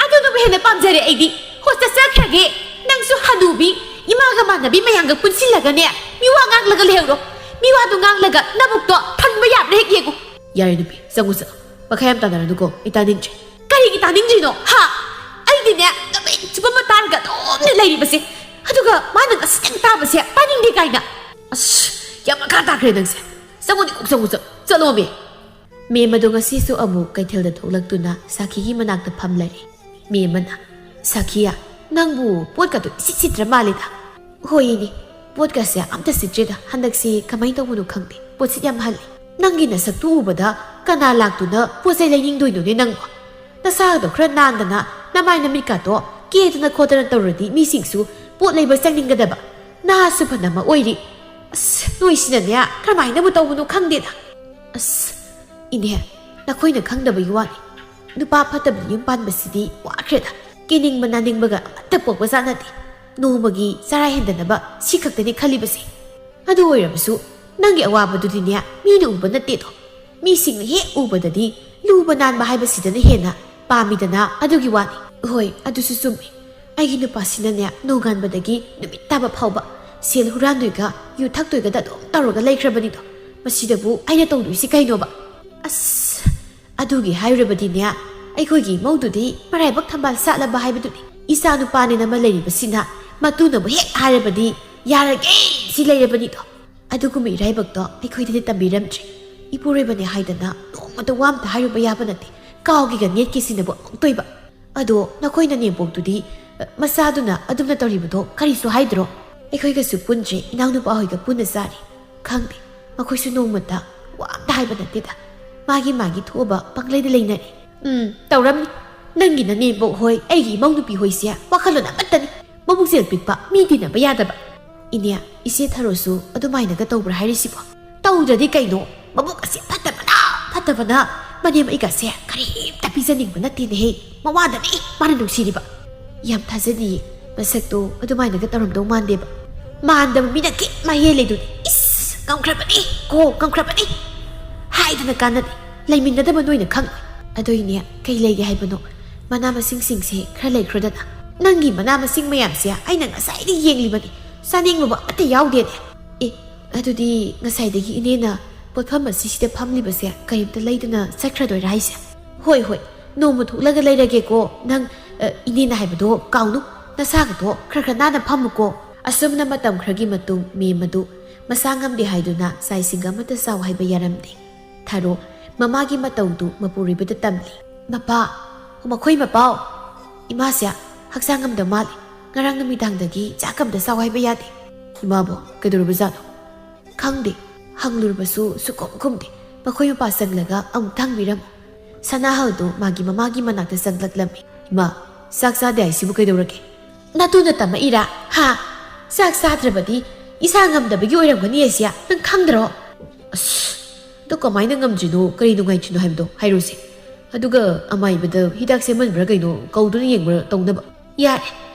ꯑꯗꯨꯅꯕꯨ ꯍꯦꯟꯅ ꯄꯥꯝꯖꯔꯦ ꯑꯩꯗꯤ꯫ ꯍꯣꯁꯇꯦꯜ ꯆꯠꯈ꯭ꯔꯒꯦ꯫ ꯅꯪꯁꯨ ꯍꯅꯨꯕꯤ, ꯏꯃꯥꯒ ꯃꯥꯟꯅꯕꯤ ꯃꯌꯥꯝꯒ ꯄꯨꯟꯁꯤꯜꯂꯒꯅꯦ, ꯃꯤꯋꯥ ꯉꯥꯡꯂꯒ ꯂꯩꯍꯧꯔꯣ꯫ ꯃꯤꯋꯥꯗꯣ ꯉꯥꯡꯂꯒ ꯅꯕꯨꯛꯇꯣ ꯊꯟꯕ ꯌꯥꯕ꯭ꯔꯥ ꯍꯦꯛ ꯌꯦꯡꯉꯨ꯫ ꯌꯥꯔꯦ ꯅꯨꯄꯤ, ꯆꯪꯉꯨ ꯆꯪꯉꯨ꯫ ꯃꯈꯥ ꯌꯥꯝ ꯇꯥꯟꯅꯔꯅꯨꯀꯣ, ꯑꯩ ꯇꯥꯅꯤꯡꯗ꯭ꯔꯦ꯫ ꯀꯔꯤꯒꯤ ꯇꯥꯅꯤꯡꯗ꯭ꯔꯤꯅꯣ ꯍꯥ? ꯑꯩꯗꯤꯅꯦ, ꯅꯨꯃꯤꯠ ꯆꯨꯞꯄ ꯑꯃ ꯇꯥꯔꯒ ꯑꯗꯨꯝꯅꯦ ꯂꯩꯔꯤꯕꯁꯦ꯫ ꯑꯗꯨꯒ ꯃꯥꯅ ꯉꯁꯤꯇꯪ ꯇꯥꯕꯁꯦ ꯇꯥꯅꯤꯡꯗꯦ ꯀꯥꯏꯅ꯫ ꯑꯁ, ꯌꯥꯝ ꯃꯈꯥ ꯇꯥꯈ꯭ꯔꯦ ꯅꯪꯁꯦ꯫ ꯆꯪꯉꯨꯅꯦ, ꯀꯣꯛ ꯆꯪꯉꯨ, ꯆꯪ-, ꯆꯠꯂꯣꯃꯦ꯫ ꯃꯦꯝ ꯑꯗꯣ ꯉꯁꯤꯁꯨ ꯑꯃꯨꯛ ꯀꯩꯊꯦꯜꯗ ꯊꯣꯛꯂꯛꯇꯨꯅ ꯁꯥꯈꯤꯒꯤ ꯃꯅꯥꯛꯇ ꯐꯝꯂꯔꯦ꯫ ꯃꯦꯝ ꯑꯃꯅ, "ꯁꯥꯈꯤꯌꯥ, ꯅꯪꯕꯨ ꯄꯣꯠꯀꯗꯣ ꯏꯁꯤꯠ ꯁꯤꯠꯇ꯭ꯔ ꯃꯥꯜꯂꯤꯗ?" "ꯍꯣꯏ ꯏꯅꯦ, ꯄꯣꯠꯀꯁꯦ ꯑꯝꯇ ꯁꯤꯠꯇ꯭ꯔꯦꯗ, ꯍꯟꯗꯛꯁꯤ ꯀꯃꯥꯏꯅ ꯇꯧꯕꯅꯣ ꯈꯪꯗꯦ, ꯄꯣꯠꯁꯤꯠ ꯌꯥꯝ ꯍꯜꯂꯦ꯫ ꯅꯪꯒꯤ ꯅꯁꯛꯇꯨ ꯎꯕꯗ ꯀꯅꯥ ꯂꯥꯛꯇꯨꯅ ꯄꯣꯠ ꯆꯩ ꯂꯩꯅꯤꯡꯗꯣꯏꯅꯣꯅꯦ ꯅꯪꯕꯣ? ꯅꯁꯥꯗꯣ ꯈꯔ ꯅꯥꯟꯗꯅ, ꯅꯃꯥꯏ ꯅꯃꯤꯠꯀꯥꯗꯣ ꯀꯦꯗꯅ ꯈꯣꯠꯇꯅ ꯇꯧꯔꯗꯤ ꯃꯤꯁꯤꯡꯁꯨ ꯄꯣꯠ ꯂꯩꯕ ꯆꯪꯅꯤꯡꯒꯗꯕ꯫ ꯅꯍꯥꯁꯨ ꯐꯅ ꯑꯃ ꯑꯣꯏꯔꯤ꯫ ꯑꯁ, ꯅꯣꯏꯁꯤꯅꯅꯦ ꯀꯔꯝꯍꯥꯏꯅꯕꯨ ꯇꯧꯕꯅꯣ ꯈꯪꯗꯦꯗ꯫ ꯑꯁ, ꯏꯅꯦ, ꯅꯈꯣꯏꯅ ꯈꯪꯗꯕꯒꯤ ꯋꯥꯅꯤ꯫ ꯅꯨꯄꯥ ꯐꯠꯇꯕꯗ ꯌꯨꯝ ꯄꯥꯟꯕꯁꯤꯗꯤ ꯋꯥꯈ꯭ꯔꯦꯗ꯫ ꯀꯦꯅꯤꯡꯕ ꯅꯥꯅꯤꯡꯕꯒ ꯑꯃꯠꯇ ꯄꯣꯛꯄ ꯖꯥꯠ ꯅꯠꯇꯦ꯫ ꯅꯣꯡꯃꯒꯤ ꯆꯔꯥ ꯍꯦꯟꯗꯅꯕ ꯁꯤ ꯈꯛꯇꯅꯤ ꯈꯜꯂꯤꯕꯁꯦ꯫ ꯑꯗꯨ ꯑꯣꯏꯔꯕꯁꯨ ꯅꯪꯒꯤ ꯑꯋꯥꯕꯗꯨꯗꯤꯅꯦ ꯃꯤꯅ ꯎꯕ ꯅꯠꯇꯦꯗꯣ꯫ ꯃꯤꯁꯤꯡꯅ ꯍꯦꯛ ꯎꯕꯗꯗꯤ ꯂꯨꯕ ꯅꯥꯟꯕ ꯍꯥꯏꯕꯁꯤꯗꯅ ꯍꯦꯟꯅ ꯄꯥꯝꯃꯤꯗꯅ, ꯑꯗꯨꯒꯤ ꯋꯥꯅꯤ꯫ ꯍꯣꯏ, ꯑꯗꯨꯁꯨ ꯆꯨꯝꯃꯤ꯫ ꯑꯩꯒꯤ ꯅꯨꯄꯥꯁꯤꯅꯅꯦ ꯅꯣꯡꯉꯥꯟꯕꯗꯒꯤ ꯅꯨꯃꯤꯠ ꯇꯥꯕ ꯐꯥꯎꯕ ꯁꯦꯜ ꯍꯨꯔꯥꯟꯗꯣꯏꯒ ꯌꯨ ꯊꯛꯇꯣꯏꯒꯗ ꯑꯗꯨꯝ ꯇꯧꯔꯒ ꯂꯩꯈ꯭ꯔꯕꯅꯤꯗꯣ꯫ ꯃꯁꯤꯗꯕꯨ ꯑꯩꯅ ꯇꯧꯗꯣꯏꯁꯤ ꯀꯩꯅꯣꯕ? ꯑꯁ, ꯑꯗꯨꯒꯤ ꯍꯥꯏꯔꯨꯔꯕꯗꯤꯅꯦ, ꯑꯩꯈꯣꯏꯒꯤ ꯏꯃꯧꯗꯨꯗꯤ ꯃꯔꯥꯏꯕꯛ ꯊꯝꯕꯥꯜ ꯁꯥꯠꯂꯕ ꯍꯥꯏꯕꯗꯨꯅꯤ꯫ ꯏꯆꯥ ꯅꯨꯄꯥꯅꯦꯅ ꯑꯃ ꯂꯩꯔꯤꯕꯁꯤꯅ ꯃꯇꯨꯅꯕꯨ ꯍꯦꯛ ꯍꯥꯏꯔꯕꯗꯤ ꯌꯥꯔꯒꯦ ꯁꯤ ꯂꯩꯔꯕꯅꯤꯗꯣ꯫ ꯑꯗꯨꯒꯨꯝꯕ ꯏꯔꯥꯏꯕꯛꯇꯣ ꯑꯩꯈꯣꯏꯗꯗꯤ ꯇꯝꯕꯤꯔꯝꯗ꯭ꯔꯦ꯫ ꯏꯄꯨꯔꯣꯏꯕꯅꯦ ꯍꯥꯏꯗꯅ ꯅꯣꯡꯃꯇ ꯋꯥ ꯑꯝꯇ ꯍꯥꯏꯔꯨꯕ ꯌꯥꯕ ꯅꯠꯇꯦ꯫ ꯀꯥꯎꯒꯦꯒ ꯅꯦꯠꯀꯦ ꯁꯤꯅꯕꯨ ꯑꯃꯨꯛꯇꯣꯏꯕ꯫ ꯑꯗꯣ ꯅꯈꯣꯏ ꯅꯅꯦꯝꯄꯣꯛꯇꯨꯗꯤ, ꯑ, ꯃꯆꯥꯗꯨꯅ ꯑꯗꯨꯝꯅ ꯇꯧꯔꯤꯕꯗꯣ ꯀꯔꯤꯁꯨ ꯍꯥꯏꯗ꯭ꯔꯣ? ꯑꯩꯈꯣꯏꯒꯁꯨ ꯄꯨꯟꯗ꯭ꯔꯦ, ꯏꯅꯥꯎꯅꯨꯄꯥ ꯍꯣꯏꯒ ꯄꯨꯟꯅ ꯆꯥꯔꯤ꯫ ꯈꯪꯗꯦ, ꯃꯈꯣꯏꯁꯨ ꯅꯣꯡꯃꯇ ꯋꯥ ꯑꯝꯇ ꯍꯥꯏꯕ ꯅꯠꯇꯦꯗ꯫ ꯃꯥꯒꯤ ꯃꯥꯒꯤ ꯊꯣꯛꯑꯕ ꯄꯪꯂꯩꯗ ꯂꯩꯅꯔꯦ꯫ ꯎꯝ, ꯇꯧꯔꯝꯅꯤ꯫ ꯅꯪꯒꯤ ꯅꯅꯦꯝꯕꯣꯛ ꯍꯣꯏ, ꯑꯩꯒꯤ ꯏꯃꯧ ꯅꯨꯄꯤ ꯍꯣꯏꯁꯦ ꯋꯥꯈꯜꯂꯣꯟ ꯑꯃꯠꯇꯅꯤ꯫ ꯃꯕꯨꯛꯆꯦꯜ ꯄꯤꯛꯄ, ꯃꯤ ꯇꯤꯟꯅꯕ ꯌꯥꯗꯕ꯫ ꯏꯅꯦ, ꯏꯆꯦ ꯊꯔꯣꯁꯨ ꯑꯗꯨꯃꯥꯏꯅꯒ ꯇꯧꯕ꯭ꯔꯥ ꯍꯥꯏꯔꯤꯁꯤꯕꯣ? ꯇꯧꯗ꯭ꯔꯗꯤ ꯀꯩꯅꯣ? ꯃꯕꯨꯛ ꯑꯁꯦ ꯐꯠꯇꯕꯅ, ꯐꯠꯇꯕꯅ ꯃꯅꯦꯝ ꯑꯩꯒꯁꯦ ꯀꯔꯤꯝꯇ ꯄꯤꯖꯅꯤꯡꯕ ꯅꯠꯇꯦꯅꯦꯍꯦ꯫ ꯃꯋꯥꯗꯅꯤ ꯃꯥꯅ ꯅꯨꯡꯁꯤꯔꯤꯕ꯫ ꯌꯥꯝ ꯊꯥꯖꯗꯤꯌꯦ꯫ ꯃꯁꯛꯇꯣ ꯑꯗꯨꯃꯥꯏꯅꯒ ꯇꯧꯔꯝꯗꯧ ꯃꯥꯟꯗꯦꯕ꯫ ꯃꯥꯟꯗꯕ ꯃꯤꯅ ꯀꯦꯛ ꯃꯥ ꯍꯦꯜꯂꯦꯗꯨꯅꯤ꯫ ꯏꯁ, ꯉꯝꯈ꯭ꯔꯕꯅꯤ ꯀꯣ, ꯉꯝꯈ꯭ꯔꯕꯅꯤ꯫ ꯍꯥꯏꯗꯅ ꯀꯥꯟꯅꯗꯦ꯫ ꯂꯩꯃꯤꯟꯅꯗꯕ ꯅꯣꯏꯅ ꯈꯪꯉꯣꯏ꯫ ꯑꯗꯨꯏꯅꯦ, ꯀꯩ ꯂꯩꯒꯦ ꯍꯥꯏꯕꯅꯣ? ꯃꯅꯥ ꯃꯁꯤꯡꯁꯤꯡꯁꯦ ꯈꯔ ꯂꯩꯈ꯭ꯔꯣꯗꯅ꯫ ꯅꯪꯒꯤ ꯃꯅꯥ ꯃꯁꯤꯡ ꯃꯌꯥꯝꯁꯦ ꯑꯩꯅ ꯉꯁꯥꯏꯗꯒꯤ ꯌꯦꯡꯂꯤꯕꯅꯤ, ꯆꯥꯅꯤꯡꯕꯕꯨ ꯑꯃꯠꯇ ꯌꯥꯎꯗꯦꯅꯦ꯫ ꯑꯦ, ꯑꯗꯨꯗꯤ ꯉꯁꯥꯏꯗꯒꯤ ꯏꯅꯦꯅ ꯄꯣꯠꯐꯝ ꯑꯁꯤꯁꯤꯗ ꯐꯝꯂꯤꯕꯁꯦ ꯀꯔꯤꯝꯇ ꯂꯩꯗꯅ ꯆꯠꯈ꯭ꯔꯗꯣꯏꯔꯥ ꯍꯥꯏꯁꯦ? ꯍꯣꯏ, ꯍꯣꯏ, ꯅꯣꯡꯃ ꯊꯣꯛꯂꯒ ꯂꯩꯔꯒꯦꯀꯣ꯫ ꯅꯪ, ꯑ, ꯏꯅꯦꯅ ꯍꯥꯏꯕꯗꯣ ꯀꯥꯎꯅꯨ, ꯅꯁꯥꯒꯗꯣ ꯈꯔ ꯈꯔ ꯅꯥꯟꯅ ꯐꯝꯃꯨꯀꯣ꯫ ꯑꯁꯨꯝꯅ ꯃꯇꯝ ꯈꯔꯒꯤ ꯃꯇꯨꯡ ꯃꯦꯝ ꯑꯗꯨ ꯃꯁꯥ ꯉꯝꯗꯦ ꯍꯥꯏꯗꯨꯅ ꯆꯥꯏꯁꯤꯡ ꯑꯃꯠꯇ ꯆꯥꯎ ꯍꯥꯏꯕ ꯌꯥꯔꯝꯗꯦ꯫ ꯊꯥꯔꯣ ꯃꯃꯥꯒꯤ ꯃꯇꯧꯗꯨ ꯃꯄꯨꯔꯣꯏꯕꯗ ꯇꯝꯂꯤ꯫ "ꯃꯄꯥ, ꯃꯈꯣꯏ ꯃꯄꯥꯎ, ꯏꯃꯥꯁꯦ ꯍꯛꯆꯥꯡ ꯉꯝꯗ ꯃꯥꯜꯂꯤ꯫ ꯉꯔꯥꯡ ꯅꯨꯃꯤꯗꯥꯡꯗꯒꯤ ꯆꯥꯛ ꯑꯝꯇ ꯆꯥꯎ ꯍꯥꯏꯕ ꯌꯥꯗꯦ꯫" "ꯏꯃꯥꯕꯨ ꯀꯩꯗꯧꯔꯕꯖꯥꯠꯅꯣ?" "ꯈꯪꯗꯦ, ꯍꯪꯂꯨꯔꯕꯁꯨ ꯁꯨꯈꯨꯝ ꯈꯨꯝꯗꯦ꯫ ꯃꯈꯣꯏ ꯃꯄꯥ ꯆꯪꯂꯒ ꯑꯃꯨꯛꯇ ꯍꯪꯕꯤꯔꯝꯃꯨ꯫" ꯁꯅꯥꯍꯜꯗꯨ ꯃꯥꯒꯤ ꯃꯃꯥꯒꯤ ꯃꯅꯥꯛꯇ ꯆꯪꯂꯛꯂꯝꯃꯤ꯫ "ꯏꯃꯥ, ꯆꯥꯛ ꯆꯥꯗꯦ ꯍꯥꯏꯁꯤꯕꯨ ꯀꯩꯗꯧꯔꯒꯦ?" "ꯅꯇꯨꯅ ꯇꯝꯃꯛꯏꯔꯥ? ꯍꯥ? ꯆꯥꯛ ꯆꯥꯗ꯭ꯔꯕꯗꯤ ꯏꯁꯥ ꯉꯝꯗꯕꯒꯤ ꯑꯣꯏꯔꯝꯒꯅꯤ ꯍꯥꯏꯁꯦ ꯅꯪ ꯈꯪꯗ꯭ꯔꯣ?" "ꯑꯁ, ꯑꯗꯣ ꯀꯃꯥꯏꯅ ꯉꯝꯗ꯭ꯔꯤꯅꯣ, ꯀꯔꯤ ꯅꯨꯡꯉꯥꯏꯇ꯭ꯔꯤꯅꯣ ꯍꯥꯏꯕꯗꯣ ꯍꯥꯏꯔꯣꯁꯦ꯫ ꯑꯗꯨꯒ ꯑꯃꯥꯏꯕꯗ ꯍꯤꯗꯥꯛ ꯁꯦꯝꯍꯟꯕ꯭ꯔꯥ ꯀꯩꯅꯣ ꯀꯧꯗꯨꯅ ꯌꯦꯡꯕ꯭ꯔꯥ ꯇꯧꯅꯕ꯫" "ꯌꯥꯔꯦ,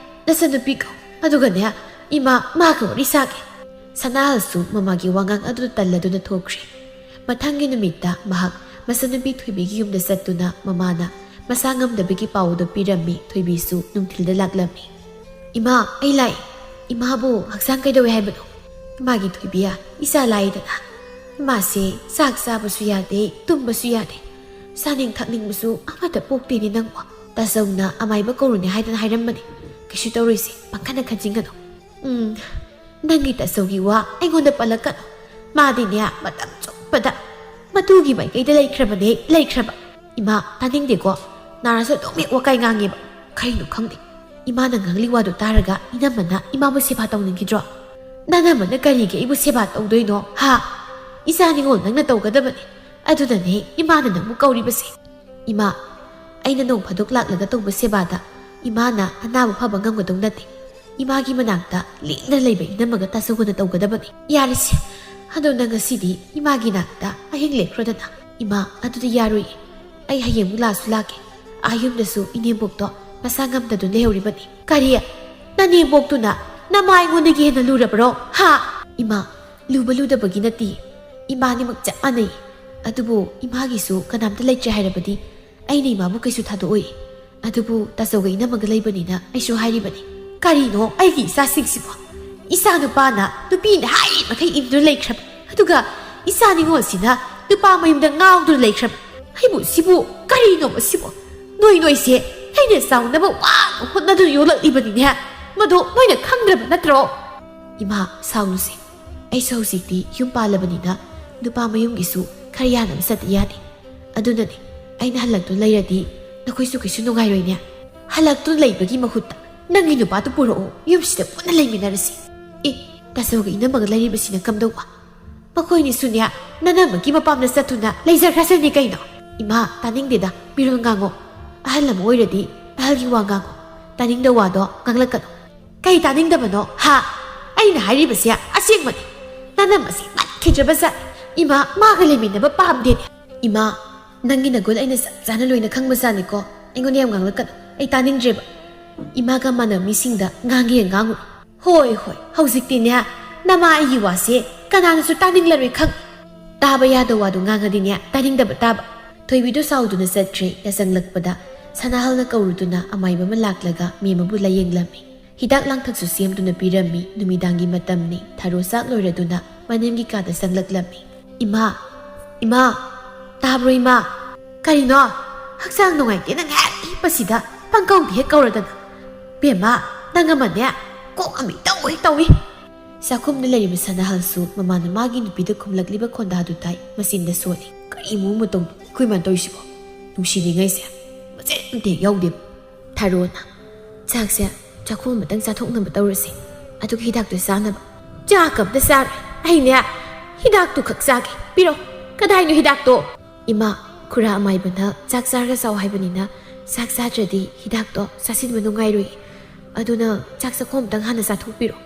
ꯅꯆꯟꯅꯨꯄꯤ ꯀꯧ꯫ ꯑꯗꯨꯒꯅꯦ, ꯏꯃꯥ ꯃꯥꯒ ꯋꯥꯔꯤ ꯁꯥꯒꯦ꯫" ꯁꯅꯥꯍꯜꯁꯨ ꯃꯃꯥꯒꯤ ꯋꯥꯉꯥꯡ ꯑꯗꯨꯗ ꯇꯜꯂꯗꯨꯅ ꯊꯣꯛꯈ꯭ꯔꯦ꯫ ꯃꯊꯪꯒꯤ ꯅꯨꯃꯤꯠꯇ ꯃꯍꯥꯛ ꯃꯆꯟꯅꯨꯄꯤ ꯊꯣꯏꯕꯤꯒꯤ ꯌꯨꯝꯗ ꯆꯠꯇꯨꯅ ꯃꯃꯥꯅ ꯃꯁꯥ ꯉꯝꯗꯕꯒꯤ ꯄꯥꯎꯗꯨ ꯄꯤꯔꯝꯃꯤ꯫ ꯊꯣꯏꯕꯤꯁꯨ ꯅꯨꯡꯊꯤꯜꯗ ꯂꯥꯛꯂꯝꯃꯤ꯫ "ꯏꯃꯥ, ꯑꯩ ꯂꯥꯛꯏ꯫ ꯏꯃꯥꯕꯨ ꯍꯛꯆꯥꯡ ꯀꯩꯗꯧꯋꯦ ꯍꯥꯏꯕꯅꯣ?" "ꯏꯃꯥꯒꯤ ꯊꯣꯏꯕꯤ, ꯏꯆꯥ ꯂꯥꯛꯏꯗꯅ꯫ ꯏꯃꯥꯁꯦ ꯆꯥꯛ ꯆꯥꯕꯁꯨ ꯌꯥꯗꯦ, ꯇꯨꯝꯕꯁꯨ ꯌꯥꯗꯦ꯫ ꯆꯥꯅꯤꯡ ꯊꯛꯅꯤꯡꯕꯁꯨ ꯑꯃꯠꯇ ꯄꯣꯛꯇꯦꯅꯦ ꯅꯪꯕꯨ꯫ ꯇꯥꯆꯧꯅ ꯑꯃꯥꯏꯕ ꯀꯧꯔꯨꯅꯦ ꯍꯥꯏꯗꯅ ꯍꯥꯏꯔꯝꯕꯅꯤ꯫ ꯀꯩꯁꯨ ꯇꯧꯔꯣꯏꯁꯦ, ꯄꯪꯈꯟꯗ ꯈꯟꯖꯤꯟꯒꯅꯨ꯫" "ꯎꯝ, ꯅꯪꯒꯤ ꯇꯥꯆꯧꯒꯤ ꯋꯥ ꯑꯩꯉꯣꯟꯗ ꯄꯜꯂꯛꯀꯅꯨ꯫ ꯃꯥꯗꯤꯅꯦ, ꯃꯇꯝ ꯆꯨꯞꯄꯗ ꯃꯇꯨꯒꯤ ꯃꯥꯏꯀꯩꯗ ꯂꯩꯈ꯭ꯔꯕꯅꯦ, ꯂꯩꯈ꯭ꯔꯕ꯫" "ꯏꯃꯥ, ꯇꯥꯅꯤꯡꯗꯦꯀꯣ꯫ ꯅꯥꯔꯁꯨ ꯑꯗꯨꯝ ꯍꯦꯛ ꯋꯥꯀꯥꯏ ꯉꯥꯡꯉꯦꯕ꯫ ꯀꯔꯤꯅꯣ ꯈꯪꯗꯦ꯫ ꯏꯃꯥꯅ ꯉꯥꯡꯂꯤ ꯋꯥꯗꯨ ꯇꯥꯔꯒ ꯏꯅꯝꯃꯅ ꯏꯃꯥꯕꯨ ꯁꯦꯕꯥ ꯇꯧꯅꯤꯡꯈꯤꯗ꯭ꯔꯣ? ꯅꯅꯝꯃꯅ ꯀꯔꯤꯒꯤ ꯑꯩꯕꯨ ꯁꯦꯕꯥ ꯇꯧꯗꯣꯏꯅꯣ, ꯍꯥ? ꯏꯆꯥ ꯅꯤꯉꯣꯜ ꯅꯪꯅ ꯇꯧꯒꯗꯕꯅꯤ꯫ ꯑꯗꯨꯅꯅꯦ ꯏꯃꯥꯅ ꯅꯪꯕꯨ ꯀꯧꯔꯤꯕꯁꯦ꯫" "ꯏꯃꯥ, ꯑꯩꯅ ꯅꯣꯡ ꯐꯥꯗꯣꯛ ꯂꯥꯛꯂꯒ ꯇꯧꯕ ꯁꯦꯕꯥꯗ ꯏꯃꯥꯅ ꯑꯅꯥꯕ ꯐꯕ ꯉꯝꯒꯗꯧ ꯅꯠꯇꯦ꯫ ꯏꯃꯥꯒꯤ ꯃꯅꯥꯛꯇ ꯂꯦꯡꯗꯅ ꯂꯩꯕ ꯏꯅꯝꯃꯒ ꯇꯥꯆꯧꯒꯅ ꯇꯧꯒꯗꯕꯅꯤ꯫" "ꯌꯥꯔꯦꯁꯦ, ꯑꯗꯣ ꯅꯪ ꯉꯁꯤꯗꯤ ꯏꯃꯥꯒꯤ ꯅꯥꯛꯇ ꯑꯍꯤꯡ ꯂꯦꯛꯈ꯭ꯔꯣꯗꯅ꯫" "ꯏꯃꯥ, ꯑꯗꯨꯗꯤ ꯌꯥꯔꯣꯏꯌꯦ꯫ ꯑꯩ ꯍꯌꯦꯡꯃꯨꯛ ꯂꯥꯛꯁꯨ ꯂꯥꯛꯀꯦ꯫ ꯑꯥ ꯌꯨꯝꯗꯁꯨ ꯏꯅꯦꯝꯕꯣꯛꯇꯣ ꯃꯁꯥ ꯉꯝꯗꯗꯨꯅ ꯂꯩꯍꯧꯔꯤꯕꯅꯤ꯫" "ꯀꯔꯤ? ꯅꯅꯦꯝꯕꯣꯛꯇꯨꯅ ꯅꯃꯥ ꯑꯩꯉꯣꯟꯗꯒꯤ ꯍꯦꯟꯅ ꯂꯨꯔꯕ꯭ꯔꯣ? ꯍꯥ?" "ꯏꯃꯥ, ꯂꯨꯕ ꯂꯨꯗꯕꯒꯤ ꯅꯠꯇꯦ꯫ ꯏꯃꯥꯅꯤꯃꯛ ꯆꯞ ꯃꯥꯟꯅꯩ꯫ ꯑꯗꯨꯕꯨ ꯏꯃꯥꯒꯤꯁꯨ ꯀꯅꯥꯝꯇ ꯂꯩꯇ꯭ꯔꯦ ꯍꯥꯏꯔꯕꯗꯤ ꯑꯩꯅ ꯏꯃꯥꯕꯨ ꯀꯩꯁꯨ ꯊꯥꯗꯣꯛꯑꯣꯏ꯫ ꯑꯗꯨꯕꯨ ꯇꯥꯆꯧꯒ ꯏꯅꯝꯃꯒ ꯂꯩꯕꯅꯤꯅ ꯑꯩꯁꯨ ꯍꯥꯏꯔꯤꯕꯅꯤ꯫ ꯀꯔꯤꯅꯣ ꯑꯩꯒꯤ ꯏꯆꯥꯁꯤꯡꯁꯤꯕꯣ? ꯏꯆꯥ ꯅꯨꯄꯥꯅ ꯅꯨꯄꯤꯅ ꯍꯥꯏꯔꯤ ꯃꯈꯩ ꯏꯟꯗꯨꯅ ꯂꯩꯈ꯭ꯔꯕ, ꯑꯗꯨꯒ ꯏꯆꯥ ꯅꯤꯉꯣꯜꯁꯤꯅ ꯅꯨꯄꯥ ꯃꯌꯨꯝꯗ ꯉꯥꯎꯗꯨꯅ ꯂꯩꯈ꯭ꯔꯕ꯫ ꯑꯩꯕꯨ ꯁꯤꯕꯨ ꯀꯔꯤꯅꯣꯕ ꯁꯤꯕꯨ? ꯅꯣꯏ ꯅꯣꯏꯁꯦ ꯑꯩꯅ ꯆꯥꯎꯅꯕ ꯋꯥꯅ ꯍꯣꯠꯅꯗꯨꯅ ꯌꯣꯛꯂꯛꯂꯤꯕꯅꯤꯅꯦ꯫ ꯃꯗꯨ ꯅꯣꯏꯅ ꯈꯪꯗ꯭ꯔꯕ ꯅꯠꯇ꯭ꯔꯣ? ꯏꯃꯥ, ꯁꯥꯎꯅꯨꯁꯦ꯫ ꯑꯩꯁꯨ ꯍꯧꯖꯤꯛꯇꯤ ꯌꯨꯝ ꯄꯥꯜꯂꯕꯅꯤꯅ ꯅꯨꯄꯥ ꯃꯌꯨꯝꯒꯤꯁꯨ ꯈꯔ ꯌꯥꯅꯕ ꯆꯠꯇ ꯌꯥꯗꯦ꯫ ꯑꯗꯨꯅꯅꯦ ꯑꯩꯅ ꯍꯜꯂꯛꯇꯨꯅ ꯂꯩꯔꯗꯤ ꯅꯈꯣꯏꯁꯨ ꯀꯩꯁꯨ ꯅꯨꯡꯉꯥꯏꯔꯣꯏꯅꯦ꯫ ꯍꯜꯂꯛꯇꯨꯅ ꯂꯩꯕꯒꯤ ꯃꯍꯨꯠꯇ ꯅꯪꯒꯤ ꯅꯨꯄꯥꯗꯨ ꯄꯨꯔꯛꯑꯣ, ꯌꯨꯝꯁꯤꯗ ꯄꯨꯟꯅ ꯂꯩꯃꯤꯟꯅꯔꯁꯤ꯫ ꯑꯦ, ꯇꯥꯆꯧꯒ ꯏꯅꯝꯃꯒ ꯂꯩꯔꯤꯕꯁꯤꯅ ꯀꯝꯗꯧꯕ? ꯃꯈꯣꯏꯅꯤꯁꯨꯅꯦ ꯅꯅꯝꯃꯒꯤ ꯃꯄꯥꯝꯗ ꯆꯠꯇꯨꯅ ꯂꯩꯖꯈ꯭ꯔꯁꯅꯤ ꯀꯩꯅꯣ꯫ ꯏꯃꯥ, ꯇꯥꯅꯤꯡꯗꯦꯗ, ꯃꯤꯔꯣꯜ ꯉꯥꯡꯉꯣ꯫ ꯑꯍꯜ ꯑꯃ ꯑꯣꯏꯔꯗꯤ ꯑꯍꯜꯒꯤ ꯋꯥ ꯉꯥꯡꯉꯣ꯫ ꯇꯥꯅꯤꯡꯗꯕ ꯋꯥꯗꯣ ꯉꯥꯡꯂꯛꯀꯅꯨ꯫ ꯀꯩ ꯇꯥꯅꯤꯡꯗꯕꯅꯣ, ꯍꯥ? ꯑꯩꯅ ꯍꯥꯏꯔꯤꯕꯁꯦ ꯑꯁꯦꯡꯕꯅꯤ꯫ ꯅꯅꯝ ꯑꯁꯤ ꯃꯠꯈꯤꯗ꯭ꯔꯕ ꯖꯥꯠꯅꯤ꯫ ꯏꯃꯥ, ꯃꯥꯒ ꯂꯩꯃꯤꯟꯅꯕ ꯄꯥꯝꯗꯦꯅꯦ꯫ ꯏꯃꯥ, ꯅꯪꯒꯤ ꯅꯒꯨꯟ ꯑꯩꯅ ꯆꯞ ꯆꯥꯅ ꯂꯣꯏꯅ ꯈꯪꯕꯖꯥꯠꯅꯤꯀꯣ꯫ ꯑꯩꯉꯣꯟꯗ ꯌꯥꯝ ꯉꯥꯡꯂꯛꯀꯅꯨ꯫ ꯑꯩ ꯇꯥꯅꯤꯡꯗ꯭ꯔꯦꯕ꯫ ꯏꯃꯥꯒ ꯃꯥꯟꯅꯕ ꯃꯤꯁꯤꯡꯗ ꯉꯥꯡꯒꯦ ꯉꯥꯡꯉꯨ꯫ ꯍꯣꯏ, ꯍꯣꯏ, ꯍꯧꯖꯤꯛꯇꯤꯅꯦ, ꯅꯃꯥ ꯑꯩꯒꯤ ꯋꯥꯁꯦ ꯀꯅꯥꯅꯁꯨ ꯇꯥꯅꯤꯡꯂꯔꯣꯏ ꯈꯪ꯫ ꯇꯥꯕ ꯌꯥꯗꯕ ꯋꯥꯗꯨ ꯉꯥꯡꯉꯗꯤꯅꯦ, ꯇꯥꯅꯤꯡꯗꯕ ꯇꯥꯕ꯫ ꯊꯣꯏꯕꯤꯗꯨ ꯁꯥꯎꯗꯨꯅ ꯆꯠꯈ꯭ꯔꯦ꯫ ꯌꯥꯆꯪꯂꯛꯄꯗ ꯁꯅꯥꯍꯜꯅ ꯀꯧꯔꯨꯗꯨꯅ ꯑꯃꯥꯏꯕ ꯑꯃ ꯂꯥꯛꯂꯒ ꯃꯦꯝ ꯑꯃꯕꯨ ꯂꯥꯌꯦꯡꯂꯝꯃꯤ꯫ ꯍꯤꯗꯥꯛ ꯂꯥꯡꯊꯛꯁꯨ ꯁꯦꯝꯗꯨꯅ ꯄꯤꯔꯝꯃꯤ꯫ ꯅꯨꯃꯤꯗꯥꯡꯒꯤ ꯃꯇꯝꯅꯤ꯫ ꯊꯥꯔꯣ ꯆꯥꯛ ꯂꯣꯏꯔꯗꯨꯅ ꯃꯅꯤꯡꯒꯤ ꯀꯥꯗ ꯆꯪꯂꯛꯂꯝꯃꯤ꯫ "ꯏꯃꯥ! ꯏꯃꯥ! ꯇꯥꯕ꯭ꯔꯣ ꯏꯃꯥ?" "ꯀꯔꯤꯅꯣ? ꯍꯛꯆꯥꯡ ꯅꯨꯡꯉꯥꯏꯇꯦ ꯅꯪ ꯍꯦꯛ ꯍꯤꯞꯄꯁꯤꯗ ꯄꯪꯀꯧꯗ ꯍꯦꯛ ꯀꯧꯔꯗꯅ꯫ ꯕꯦꯝꯃ, ꯅꯪ ꯑꯃꯅꯦ ꯀꯣꯛ ꯑꯃ ꯏꯇꯧ ꯍꯦꯛ ꯇꯧꯏ꯫" ꯆꯥꯛꯈꯨꯝꯗ ꯂꯩꯔꯤꯕ ꯁꯅꯥꯍꯜꯁꯨ ꯃꯃꯥꯅ ꯃꯥꯒꯤ ꯅꯨꯄꯤꯗ ꯈꯨꯝꯂꯛꯂꯤꯕ ꯈꯣꯟꯗꯥꯗꯨ ꯇꯥꯏ꯫ ꯃꯆꯤꯟꯗ ꯁꯣꯜꯂꯤ꯫ "ꯀꯔꯤ ꯃꯑꯣꯡ ꯃꯇꯧꯅꯣ ꯑꯩꯈꯣꯏ ꯃꯥꯅ ꯇꯧꯔꯤꯁꯤꯕꯣ? ꯅꯨꯡꯁꯤꯅꯤꯡꯉꯥꯏꯁꯦ ꯃꯆꯦꯠ ꯑꯝꯇ ꯍꯦꯛ ꯌꯥꯎꯗꯦ꯫" ꯊꯥꯔꯣꯅ, "ꯆꯥꯛꯁꯦ ꯆꯥꯛꯈꯣꯝ ꯑꯃꯇꯪ ꯆꯥꯊꯣꯛꯅꯕ ꯇꯧꯔꯁꯦ, ꯑꯗꯨꯒ ꯍꯤꯗꯥꯛꯇꯨ ꯆꯥꯅꯕ꯫" "ꯆꯥꯛ ꯑꯝꯇ ꯆꯥꯔꯣꯏ꯫ ꯑꯩꯅꯦ ꯍꯤꯗꯥꯛꯇꯨ ꯈꯛ ꯆꯥꯒꯦ꯫ ꯄꯤꯔꯣ꯫ ꯀꯗꯥꯏꯅꯣ ꯍꯤꯗꯥꯛꯇꯣ?" "ꯏꯃꯥ, ꯈꯨꯔꯥ ꯑꯃꯥꯏꯕꯅ ꯆꯥꯛ ꯆꯥꯔꯒ ꯆꯥꯎ ꯍꯥꯏꯕꯅꯤꯅ, ꯆꯥꯛ ꯆꯥꯗ꯭ꯔꯗꯤ ꯍꯤꯗꯥꯛꯇꯣ ꯆꯥꯁꯤꯟꯕ ꯅꯨꯡꯉꯥꯏꯔꯣꯏ꯫ ꯑꯗꯨꯅ ꯆꯥꯛ ꯆꯥꯛꯈꯣꯝ ꯑꯝꯇꯪ ꯍꯥꯟꯅ ꯆꯥꯊꯣꯛꯄꯤꯔꯣ꯫"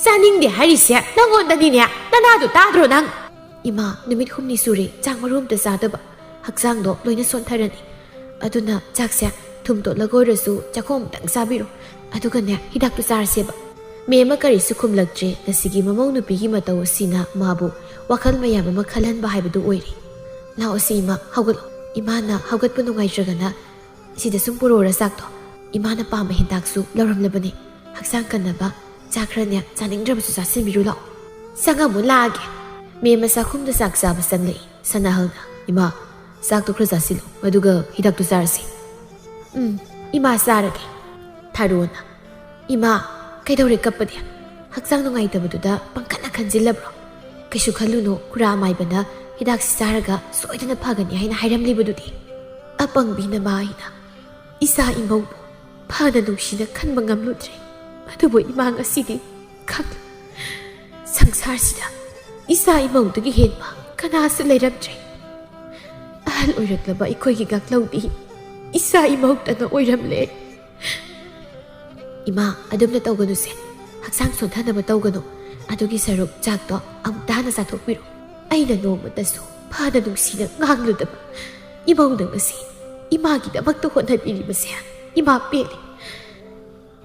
"ꯆꯥꯅꯤꯡꯗꯦ ꯍꯥꯏꯔꯤꯁꯦ ꯅꯪꯉꯣꯟꯗꯅꯤꯅꯦ꯫ ꯅꯅꯥꯗꯣ ꯇꯥꯗ꯭ꯔꯣ ꯅꯪ?" "ꯏꯃꯥ, ꯅꯨꯃꯤꯠ ꯍꯨꯝꯅꯤ ꯁꯨꯔꯦ ꯆꯥꯛ ꯃꯔꯨ ꯑꯝꯇ ꯆꯥꯗꯕ꯫ ꯍꯛꯆꯥꯡꯗꯣ ꯂꯣꯏꯅ ꯁꯣꯟꯊꯔꯅꯤ꯫ ꯑꯗꯨꯅ ꯆꯥꯛꯁꯦ ꯊꯨꯝ ꯇꯣꯠꯂꯒ ꯑꯣꯏꯔꯁꯨ ꯆꯥꯛꯈꯣꯝ ꯑꯝꯇꯪ ꯆꯥꯕꯤꯔꯣ꯫ ꯑꯗꯨꯒꯅꯦ, ꯍꯤꯗꯥꯛꯇꯨ ꯆꯥꯔꯁꯦꯕ꯫" ꯃꯦꯝ ꯑꯃ ꯀꯔꯤꯁꯨ ꯈꯨꯝꯂꯛꯇ꯭ꯔꯦ꯫ ꯉꯁꯤꯒꯤ ꯃꯃꯧ ꯅꯨꯄꯤꯒꯤ ꯃꯇꯧ ꯑꯁꯤꯅ ꯃꯥꯕꯨ ꯋꯥꯈꯜ ꯃꯌꯥꯝ ꯑꯃ ꯈꯜꯍꯟꯕ ꯍꯥꯏꯕꯗꯨ ꯑꯣꯏꯔꯦ꯫ "ꯂꯥꯛꯑꯣꯁꯤ ꯏꯃꯥ, ꯍꯧꯒꯠꯂꯣ꯫ ꯏꯃꯥꯅ ꯍꯧꯒꯠꯄ ꯅꯨꯡꯉꯥꯏꯇ꯭ꯔꯒꯅ ꯁꯤꯗ ꯁꯨꯝ ꯄꯨꯔꯛꯑꯣꯔ ꯆꯥꯛꯇꯣ? ꯏꯃꯥꯅ ꯄꯥꯝꯕ ꯍꯦꯟꯇꯥꯛꯁꯨ ꯂꯧꯔꯝꯂꯕꯅꯤ꯫ ꯍꯛꯆꯥꯡ ꯀꯟꯅꯕ ꯆꯥꯛ ꯈꯔꯅꯦ ꯆꯥꯅꯤꯡꯗ꯭ꯔꯕꯁꯨ ꯆꯥꯁꯤꯟꯕꯤꯔꯨ ꯂꯥꯛꯑꯣ꯫ ꯁꯪꯉꯝꯃꯣ, ꯂꯥꯛꯑꯒꯦ꯫ ꯃꯦꯝꯃ ꯆꯥꯛꯈꯨꯝꯗ ꯆꯥꯛ ꯆꯥꯕ ꯆꯪꯂꯛꯏ꯫ ꯁꯅꯥꯍꯜꯅ, "ꯏꯃꯥ, ꯆꯥꯛꯇꯣ ꯈꯔ ꯆꯥꯁꯤꯜꯂꯨ, ꯑꯗꯨꯒ ꯍꯤꯗꯥꯛꯇꯣ ꯆꯥꯔꯁꯤ꯫" "ꯎꯝ, ꯏꯃꯥ, ꯆꯥꯔꯒꯦ꯫" ꯊꯥꯔꯣꯅ, "ꯏꯃꯥ, ꯀꯩꯗꯧꯔꯦ ꯀꯞꯄꯗꯤ? ꯍꯛꯆꯥꯡ ꯅꯨꯡꯉꯥꯏꯇꯕꯗꯨꯗ ꯄꯪꯈꯠꯅ ꯈꯟꯖꯤꯜꯂꯕ꯭ꯔꯣ? ꯀꯩꯁꯨ ꯈꯜꯂꯨꯅꯨ, ꯈꯨꯔꯥ ꯑꯃꯥꯏꯕꯅ ꯍꯤꯗꯥꯛꯁꯤ ꯆꯥꯔꯒ ꯁꯣꯏꯗꯅ ꯐꯒꯅꯤ ꯍꯥꯏꯅ ꯍꯥꯏꯔꯝꯂꯤꯕꯗꯨꯗꯤ꯫" ꯑꯄꯪꯕꯤ ꯅꯃꯥ ꯑꯩꯅ ꯏꯆꯥ ꯏꯃꯧꯕꯨ ꯐꯅ ꯅꯨꯡꯁꯤꯅ ꯈꯟꯕ ꯉꯝꯂꯨꯗ꯭ꯔꯦ꯫ ꯑꯗꯨꯕꯨ ꯏꯃꯥ, ꯉꯁꯤꯗꯤ ꯈꯪꯂꯦ꯫ ꯁꯪꯁꯥꯔꯁꯤꯗ ꯏꯆꯥ ꯏꯃꯧꯗꯒꯤ ꯍꯦꯟꯕ ꯀꯅꯥꯁꯨ ꯂꯩꯔꯝꯗ꯭ꯔꯦ꯫ ꯑꯍꯜ ꯑꯣꯏꯔꯛꯂꯕ ꯑꯩꯈꯣꯏꯒꯤ ꯉꯥꯛꯂꯧꯗꯤ ꯏꯆꯥ ꯏꯃꯧꯇꯅ ꯑꯣꯏꯔꯝꯂꯦ꯫ "ꯏꯃꯥ, ꯑꯗꯨꯝꯅ ꯇꯧꯒꯅꯨꯁꯦ꯫ ꯍꯛꯆꯥꯡ ꯁꯣꯟꯊꯅꯕ ꯇꯧꯒꯅꯨ꯫ ꯑꯗꯨꯒꯤ ꯁꯔꯨꯛ ꯆꯥꯛꯇꯣ ꯑꯃꯨꯛꯇ ꯍꯥꯟꯅ ꯆꯥꯊꯣꯛꯄꯤꯔꯣ꯫" ꯑꯩꯅ ꯅꯣꯡꯃꯇꯁꯨ ꯐꯅ ꯅꯨꯡꯁꯤꯅ ꯉꯥꯡꯂꯨꯗꯕ ꯏꯃꯧꯅ ꯉꯁꯤ ꯏꯃꯥꯒꯤꯗꯃꯛꯇ ꯍꯣꯠꯅꯕꯤꯔꯤꯕꯁꯦ ꯏꯃꯥ ꯄꯦꯜꯂꯤ꯫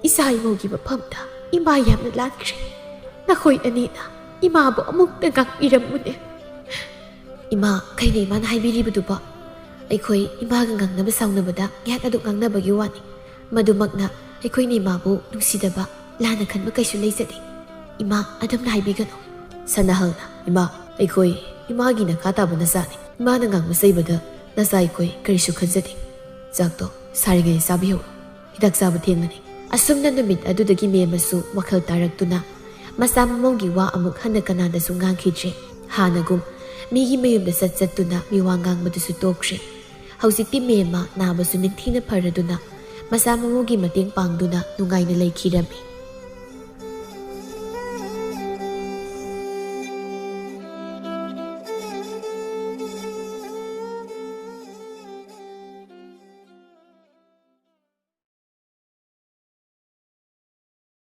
ꯏꯆꯥ ꯏꯃꯧꯒꯤ ꯃꯐꯝꯗ ꯏꯃꯥ ꯌꯥꯝꯅ ꯂꯥꯟꯈ꯭ꯔꯦ꯫ ꯅꯈꯣꯏ ꯑꯅꯤꯅ ꯏꯃꯥꯕꯨ ꯑꯃꯨꯛꯇ ꯉꯥꯛꯄꯤꯔꯝꯃꯨꯅꯦ꯫ "ꯏꯃꯥ, ꯀꯩꯅꯣ ꯏꯃꯥꯅ ꯍꯥꯏꯕꯤꯔꯤꯕꯗꯨꯕꯣ? ꯑꯩꯈꯣꯏ ꯏꯃꯥꯒ ꯉꯥꯡꯅꯕ ꯁꯥꯎꯅꯕꯗ ꯉꯥꯏꯍꯥꯛ ꯑꯗꯨꯛ ꯉꯥꯡꯅꯕꯒꯤ ꯋꯥꯅꯤ꯫ ꯃꯗꯨꯃꯛꯅ ꯑꯩꯈꯣꯏꯅ ꯏꯃꯥꯕꯨ ꯅꯨꯡꯁꯤꯗꯕ, ꯂꯥꯟꯅ ꯈꯟꯕ ꯀꯩꯁꯨ ꯂꯩꯖꯗꯦ꯫ ꯏꯃꯥ, ꯑꯗꯨꯝꯅ ꯍꯥꯏꯕꯤꯒꯅꯨ꯫" ꯁꯅꯥꯍꯜꯅ, "ꯏꯃꯥ, ꯑꯩꯈꯣꯏ ꯏꯃꯥꯒꯤ ꯅꯈꯥ ꯇꯥꯕ ꯅꯆꯥꯅꯤ꯫ ꯏꯃꯥꯅ ꯉꯥꯡꯕ ꯆꯩꯕꯗ ꯅꯆꯥ ꯑꯩꯈꯣꯏ ꯀꯔꯤꯁꯨ ꯈꯟꯖꯗꯦ꯫ ꯆꯥꯛꯇꯣ ꯁꯥꯔꯤꯉꯩ ꯆꯥꯕꯤꯍꯧꯔꯣ꯫ ꯍꯤꯗꯥꯛ ꯆꯥꯕ ꯊꯦꯡꯂꯅꯤ꯫" ꯑꯁꯨꯝꯅ ꯅꯨꯃꯤꯠ ꯑꯗꯨꯗꯒꯤ ꯃꯦꯝꯃꯁꯨ ꯋꯥꯈꯜ ꯇꯥꯔꯛꯇꯨꯅ ꯃꯆꯥ ꯃꯃꯧꯒꯤ ꯋꯥ ꯑꯃꯨꯛ ꯍꯟꯅ ꯀꯅꯥꯗꯁꯨ ꯉꯥꯡꯈꯤꯗ꯭ꯔꯦ꯫ ꯍꯥꯟꯅꯒꯨꯝ ꯃꯤꯒꯤ ꯃꯌꯨꯝꯗ ꯆꯠ ꯆꯠꯇꯨꯅ ꯃꯤꯋꯥ ꯉꯥꯡꯕꯗꯨꯁꯨ ꯇꯣꯛꯈ꯭ꯔꯦ꯫ ꯍꯧꯖꯤꯛꯇꯤ ꯃꯦꯝꯃ ꯅꯥꯕꯁꯨ ꯅꯤꯡꯊꯤꯅ ꯐꯔꯗꯨꯅ ꯃꯆꯥ ꯃꯃꯧꯒꯤ ꯃꯇꯦꯡ ꯄꯥꯡꯗꯨꯅ ꯅꯨꯡꯉꯥꯏꯅ ꯂꯩꯈꯤꯔꯝꯃꯤ꯫